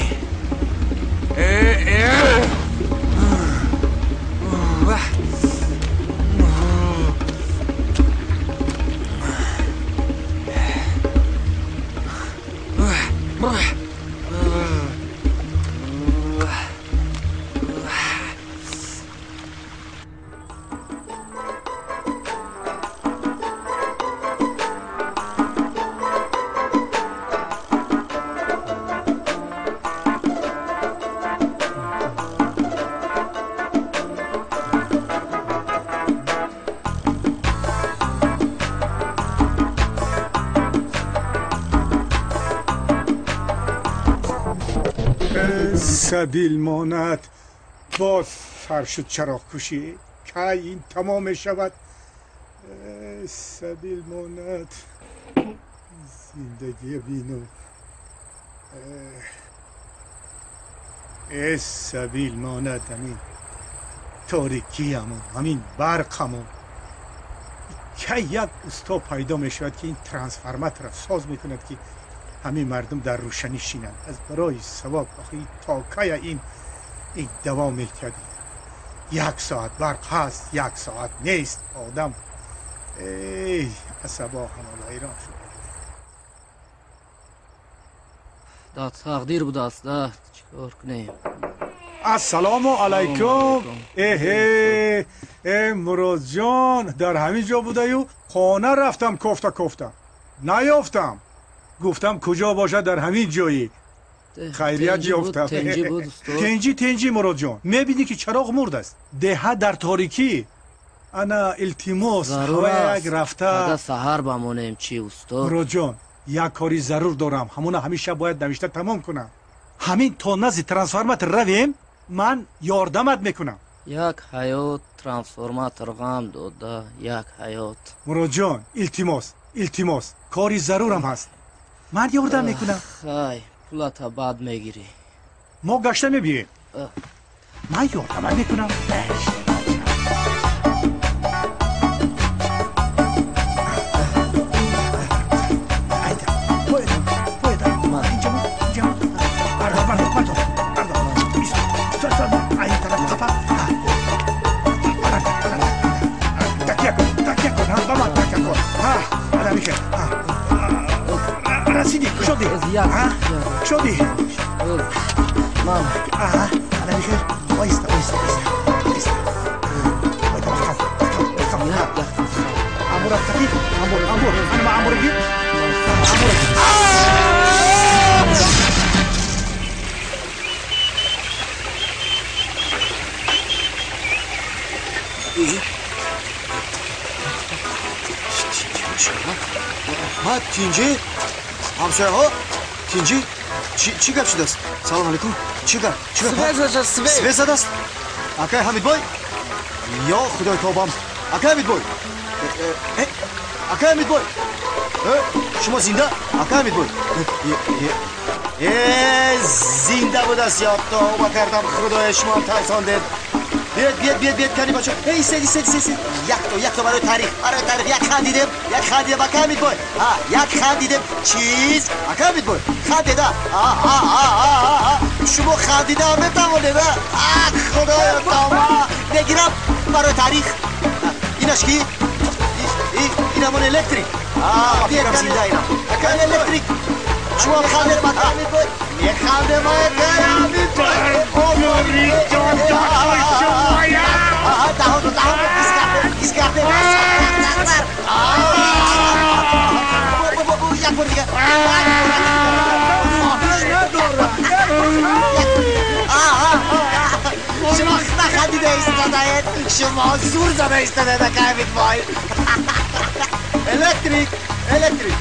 Сабил монад, боз сар шуд чароғкушӣ. Кай ин тамом мешавад? Сабил монад, зиндагия бину. Сабил монад, ҳамин торикияму ҳамин барқаму. Кай як усто пайдо мешавад, ки ин трансформаторро соз мекунад, ки ҳамин мардум дар рӯшанӣ шинанд. Аз барои савоб, охи то кая ин давом метиҳад? Як соат барқ ҳаст, як соат нест. Одам эй асабо ҳама вайрон шуд. Да тақдир будааст, да чӣ кор кунем? Ассалому алайкум. Эҳе, э Муродҷон, дар ҳамин ҷо будаю? Хона рафтам, кофта кофта наёфтам. Гуфтам куҷо бошад, дар ҳамин ҷойӣ. Хайрият ёфтам. Тенҷӣ, тенҷӣ Муродҷон, мебинӣ ки чароғ мурд аст, деҳа дар торикӣ. Ана илтимос, як рафта саҳар бамонем чӣ устод? Муродҷон, як кори зарур дорам, ҳамона ҳамеша бояд навишта тамом кунам. Ҳамин то назди трансформатор равем, ман ёрдамат мекунам. Як ҳаёт трансформатор ғам дода, як ҳаёт. Муродҷон, илтимос, илтимос, кори зарурам ҳаст, ман ёрдам мекунам. Хай, пулата баъд мегирӣ. Мо гашта мебием, ман ёрдамат мекунам. Расидӣ, шодӣ, шодӣ. Ана михел, оҳиста, оҳиста, оҳиста, оҳиста. Маҳкам, маҳкам. Амбор қати, амбор, амбор. Ана амбор гир. Амбор. Ҳа, тинҷӣ? Ҳамсояҳо? Тинҷӣ? Чӣ гап шудааст? Салом алейкум. Чӣ гап? Чӣ гап? Свет. Свет задааст? Акай Ҳамидбой? Ё худои тобам. Акай Ҳамидбой. Акай Ҳамидбой. Шумо зинда? Акай Ҳамидбой. Зинда будааст ё тавба кардам худоя шумо тарсондед. Биёед, биёед, биёед, биёед, кани бача. Эй, сед, сед, сед, сед. Якто, якто барои таърих, барои таърих. Як хандидем, як хандидем, ака Ҳамидбой. Ҳа, як хандидем. Чиз? Ака Ҳамидбой, хандеда. А, а, а, а, а. Шумо хандида ҳам метавонед, а? А, худоё, тавба. Мегирам барои таърих. Инаш ки? Ин ҳамон электрик. А, биёрам зинда инам. Ака электрик. Шумо хандед, ака Ҳамидбой. Механдем, ака Ҳамидбой. Шумо нахандида истодаед, шумо зур зада истодаед, ака Ҳамидбой. Электрик, электрик.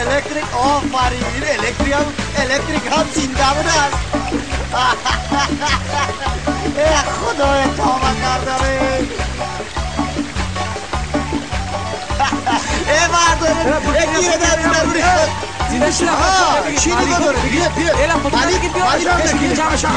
Электрик, офарин, электрик, электрик ҳам зинда будааст. Э, худоя тавба кардам. Э, мардон, э, гире дар даруни худ. Зинда шуда. Чӣ нигоҳ доред? Бигир, бигир. Эла, Али, бигир, Али, ҷамъ шуд.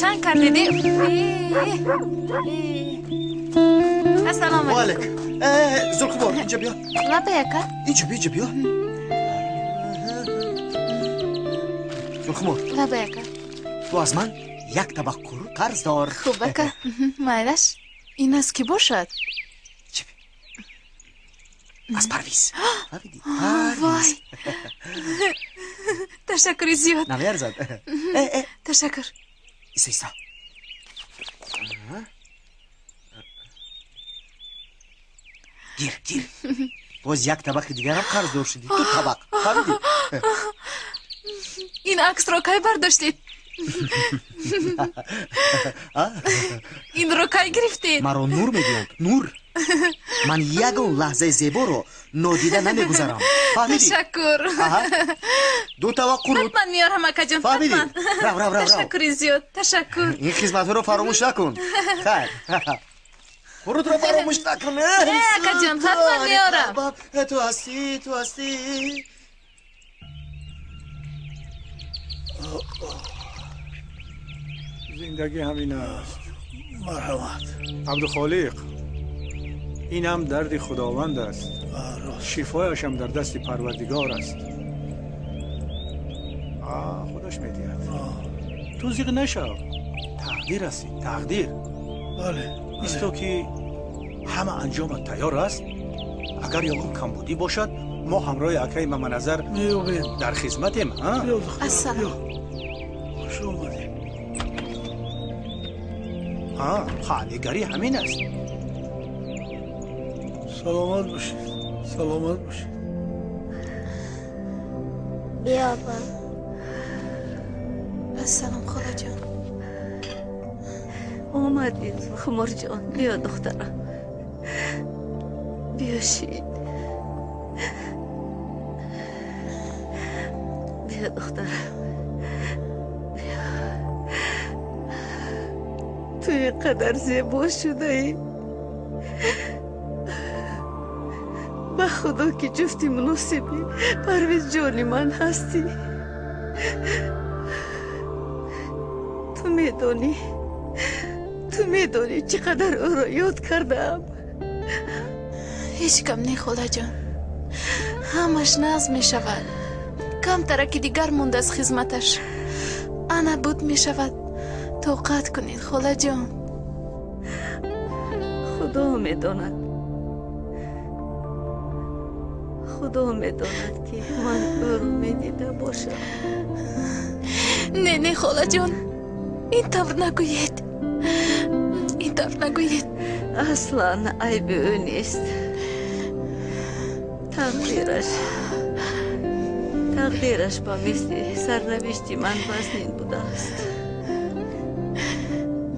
Чанд кардеди? Ассалому алейкум. Зулхубор, инҷа биё. Лабай, ака. Инҷа биё, инҷа биё. Зулхумор. Лабай, ака. Ту аз ман як табақ қурут қарздор. Хуб, ака. Майлаш. Ин аз кӣ бошад? Аз Парвиз. Вой. Ташаккури зиёд. Намеарзад. Ташаккур. Иса, иса. Гир, гир. Боз як табақи дигарам қарздор шудӣ. Ду табақ. Фаҳмидӣ? Ин аксро кай бардоштед? Инро кай гирифтед? Маро Нур мегӯянд. Нур. Ман ягон лаҳзаи зеборо нодида намегузарам. Фаҳмидӣ? Ташаккур. Ду табақ қурут. Ҳатман меорам, акаҷон. Фаҳмидӣ? Рав, рав, рав. Ташаккури зиёд. Ташаккур. Ин хизматҳоро фаромӯш накун. Хайр. Қурутро фаромӯш накун. Э, акаҷон, ҳатман меорам. Ту ҳастӣ, ту ҳастӣ. Зиндагӣ ҳамин аст. Марҳамат. Абдухолиқ, ин ҳам дарди худованд аст. Шифояшам дар дасти Парвардигор аст. Худаш медиҳад. Ту зиқ нашав. Тақдир аст, тақдир. Бале. Исто ки ҳама анҷомат тайёр аст, агар ягон камбудӣ бошад, мо ҳамроҳи акаи Маманазар дар хизматем. Ассалом. Хуш омадед. Қаҳвегарӣ ҳамин аст. Саломат бошед, саломат бошед. Биёбам. Ассалом холаҷон. Омадӣ Зулхуморҷон. Биё духтарам, биё шин. Биё духтарам, биё. Ту ин қадар зебо шудаӣ. Ба худо ки ҷуфти муносиби Парвизҷони ман ҳастӣ. Ту медонӣ, ту медонӣ чӣ қадар ӯро ёд кардаам. Ҳеҷ гап не холаҷон, ҳамаш нағз мешавад. Камтараки дигар монда аз хизматаш. Ана буд мешавад. Тоқат кунед холаҷон. Худо медонад, худо медонад ки ман ӯро медида бошам. Не, не холаҷон, ин тавр нагӯед, ин тавр нагӯед. Аслан айби ӯ нест. Тақдираш, тақдираш ба мисли сарнавишти ман вазнин будааст.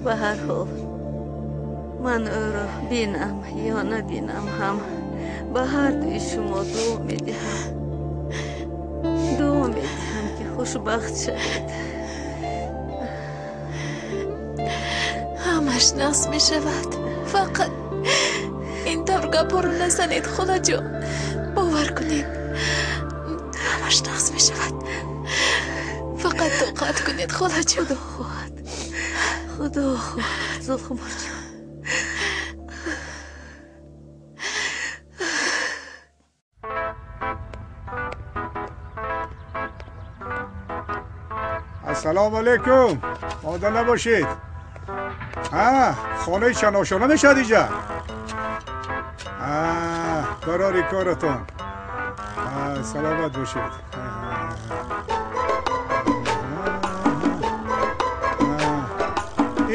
Ба ҳар ҳол ман ӯро бинам ё набинам ҳам ба ҳар дуи шумо дуо медиҳам. Дуо медиҳам ки хушбахт шавед. Ҳамаш нағз мешавад. Фақат ин тавр гапҳоро назанед холаҷон. Бовар кунед, ҳамаш нағз мешавад. Фақат тоқат кунед холаҷон. Худо хоҳад, худо хоҳад Зулхуморҷон. Ассалому алайкум. Монда набошед. Хонаи шаношона мешавад инҷа? Барори коратон. Саломат бошед.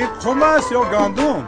Ин қум аст ё гандум?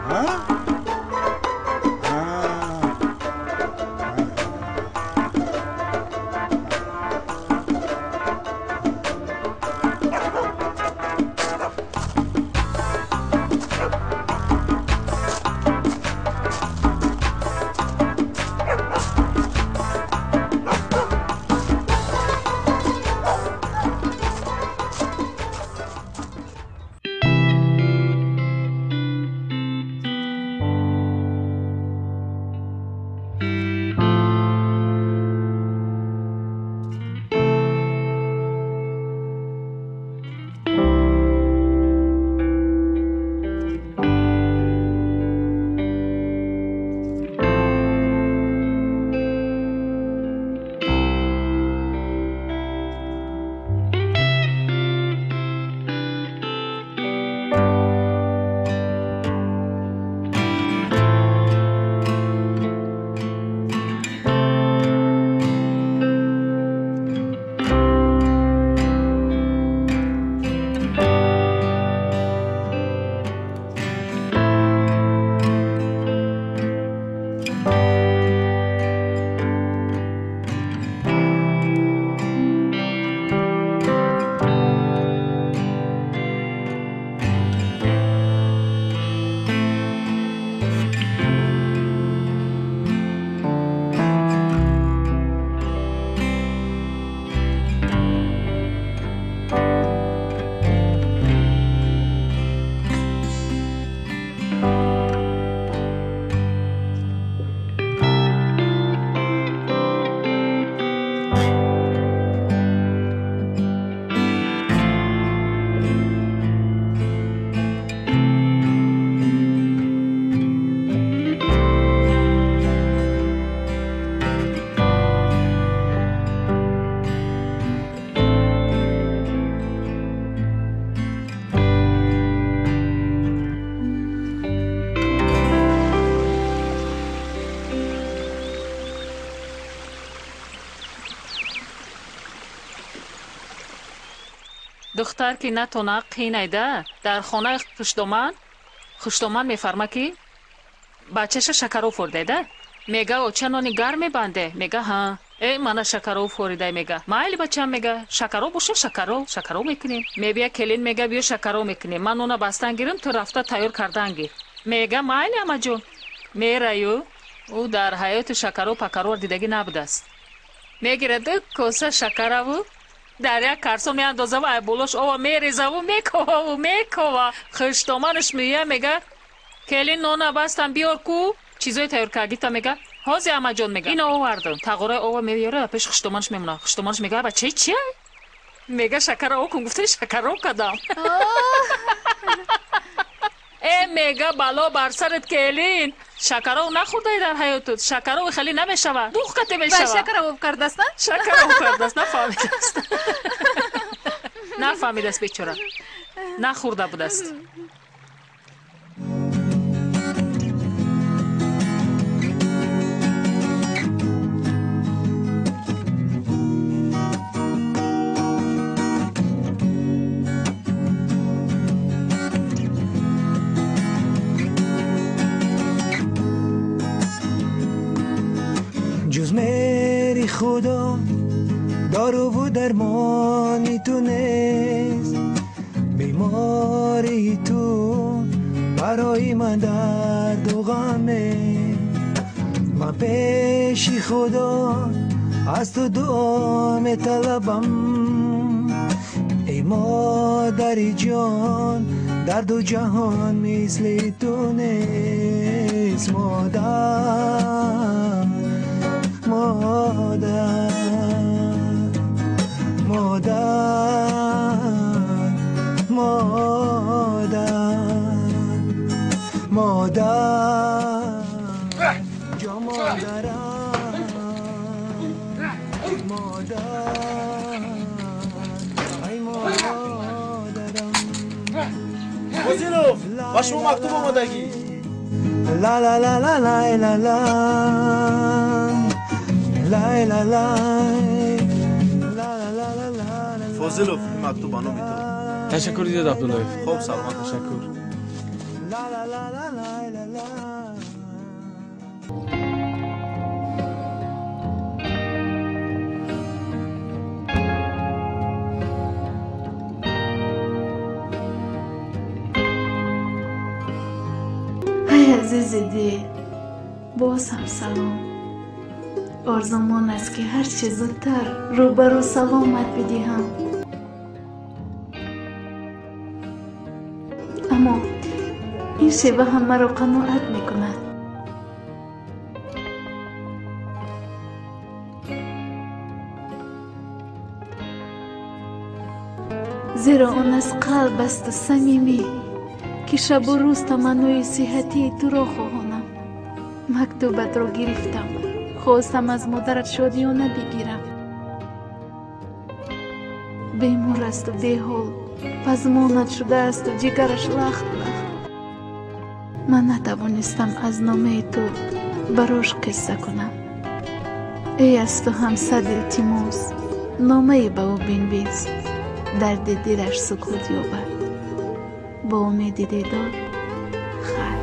Духтар ки натона қинайда дар хонаи хушдоман, хушдоман мефарма ки бачаша шакаров фурдайда. Мега оча нони гарм мебанде. Мега ҳа. Э, мана шакаров форидай мега. Майли бачам мега, шакаров боша шакаров, шакаров мекунем. Мебия келин мега, биё шакаров мекунем. Ман нона бастан гирим, ту рафта тайёр кардан гир. Мега, майли амаҷон. Мераю, ӯ дар ҳаёти шакаров пакаров дидагӣ набудааст. Мегирад коса шакараву дар як карсо меандозаву ай болош ова мерезаву мековаву мекова. Хиштоманаш мея мега, келин нона бастан биёр ку, чизои тайёр кардита мега. Ҳози амаҷон мега, ино овардам. Тағораи ова меёра пеш хиштоманаш мемона. Хиштоманаш мега, бачаи чия? Мега шакара о кун, гуфта шакаро кадам. Э, мега бало бар сарат келин. Шакаров нахӯрдай дар ҳаётут. Шакаров хеле намешава. Дух кате мешава. Ба шакаров кардааст, на? Шакаров кардааст, нафаҳмидааст. Нафаҳмидааст бечора. Нахӯрда будааст. Ҷуз мери худо доруву дармони ту нест, бемории ту барои ман дарду ғаме. Ман пеши худо аз ту дуо металабам, эй модари ҷон, дар ду ҷаҳон мисли ту нест. Модар, модар, модар, модар, модар, ҷо модарам, модар, ай модарам. Фозилов, ба шумо мактуб омадагӣ. Ла ла ла ла ла ла ла ла ла ла ла ла ла. Фозилов, ин мактуб ба номи ту. Ташаккур зиёд, Абдуллоев. Хоб, саломат. Ташаккур. Ай азизи дил, боз ҳам салом. Орзумон аст ки ҳарчи зудтар рӯбарӯ саломат бидиҳам. Аммо ин шева ҳам маро қаноат мекунад. Зеро он аз қалб асту самимӣ, ки шабу рӯз таманнои сиҳатии туро хоҳонам. Мактубатро гирифтам, хостам аз модарат шодиёна бигирам. Бемор асту беҳол, пазмонат шудаасту ҷигараш лахт лахт. Ман натавонистам аз номаи ту барош қисса кунам. Эй аз ту ҳам сад илтимос, номае ба ӯ бинвис, дарди дилаш сукут ёбад. Бо умеди дидор, хайр.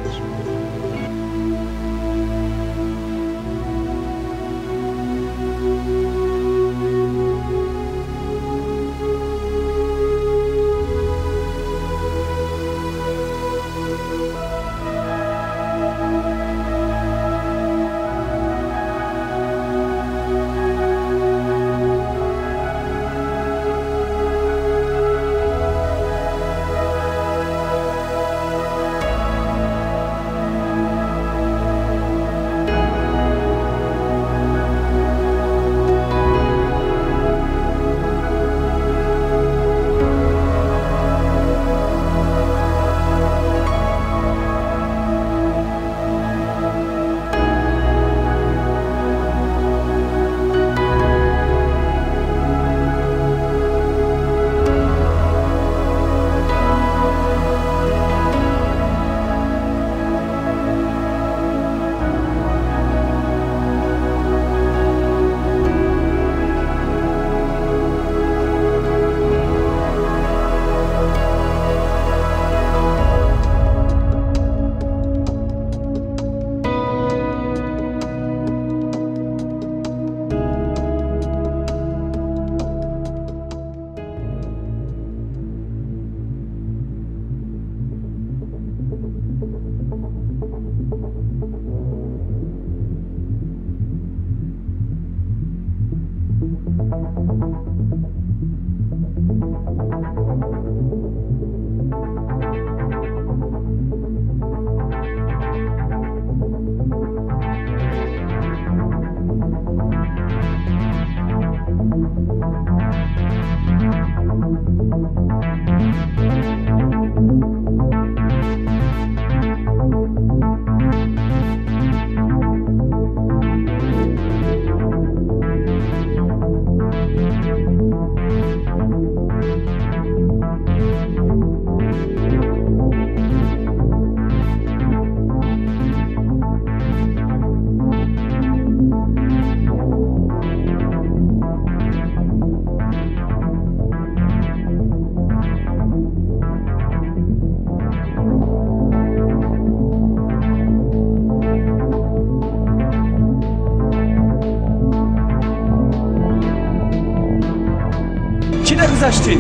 Нодида гузаштӣ?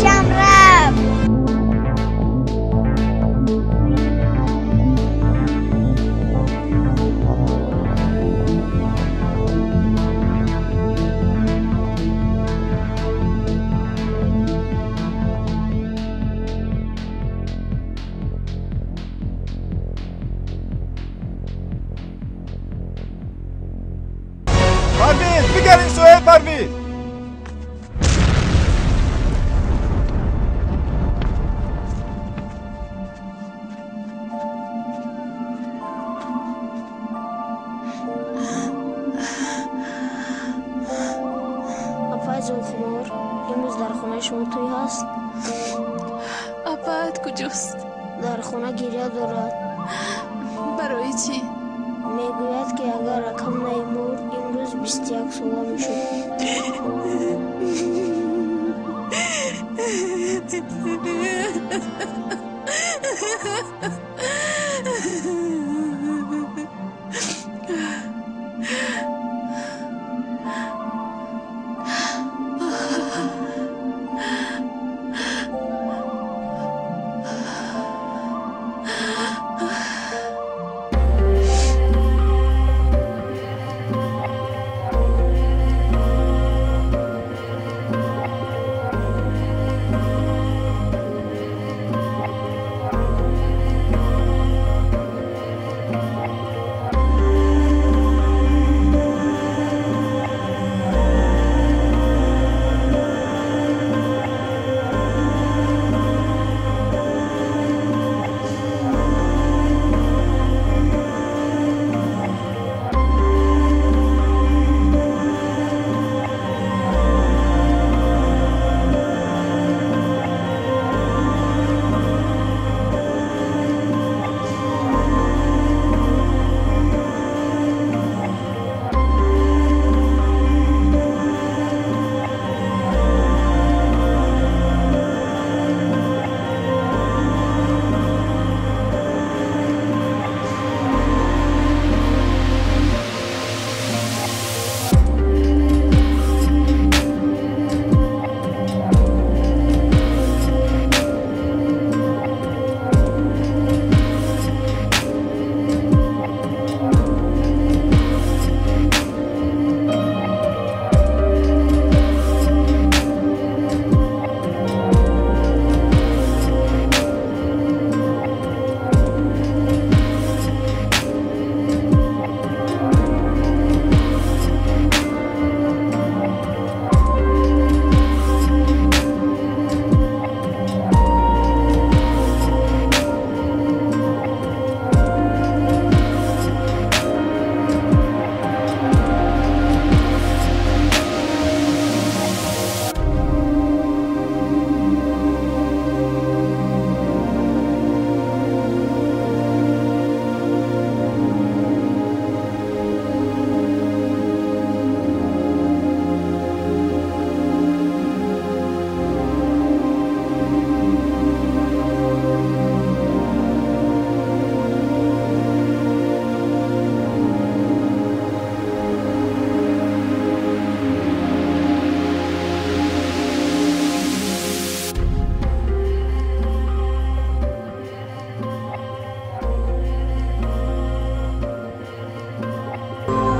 Чам рафт. Парвиз, бигар ин суе, Парвиз! Апаи Зулхумор, имрӯз дар хонаи шумо тӯй ҳаст? Апаат куҷост? Дар хона гиря дорад. Барои чӣ? Мегӯяд, ки агар акам наимурд, имрӯз 21 сола мешуд.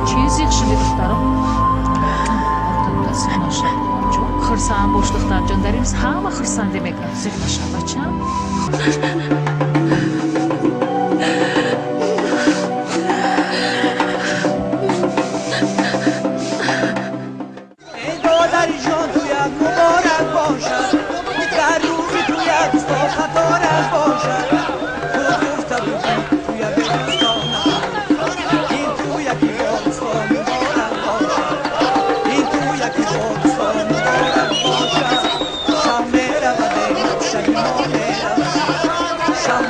Чизи шуди, духтаром? Зиқ наша, хурсанд бош, духтарҷон. Дар имрӯз ҳама хурсандӣ мекунад. Зиқ наша, бачам. Эй додариҷон, туят муборак бошад, дар рӯзи туят усто хаторат бошад. Худ гуфта будӣ, туя беусто ин туя ки бо усто муборак бошад, ин туя ки бо усто муборак бошад. Шаб меравад, шаби мо меравад, шаб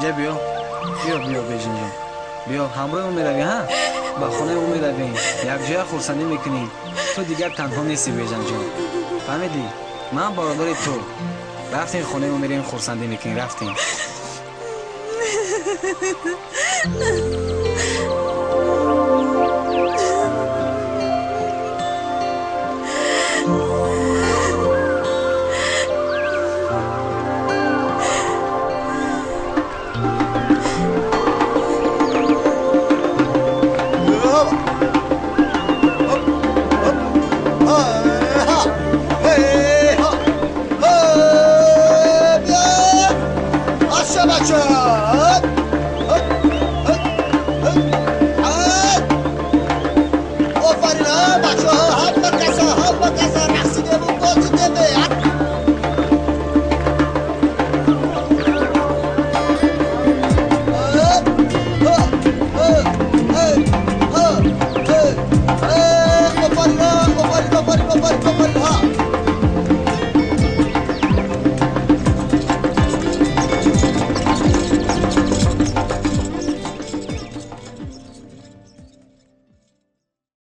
Инҷа биё. Биё, биё, Бежинҷон. Биё, ҳамроҳи мо меравӣ, ҳа? Ба хонаи мо меравем. Якҷоя хурсандӣ мекунем. Ту дигар танҳо нестӣ, Бежанҷон. Фаҳмидӣ? Ман бародари ту. Рафтем хонаи мо меравем, хурсандӣ мекунем. Рафтем.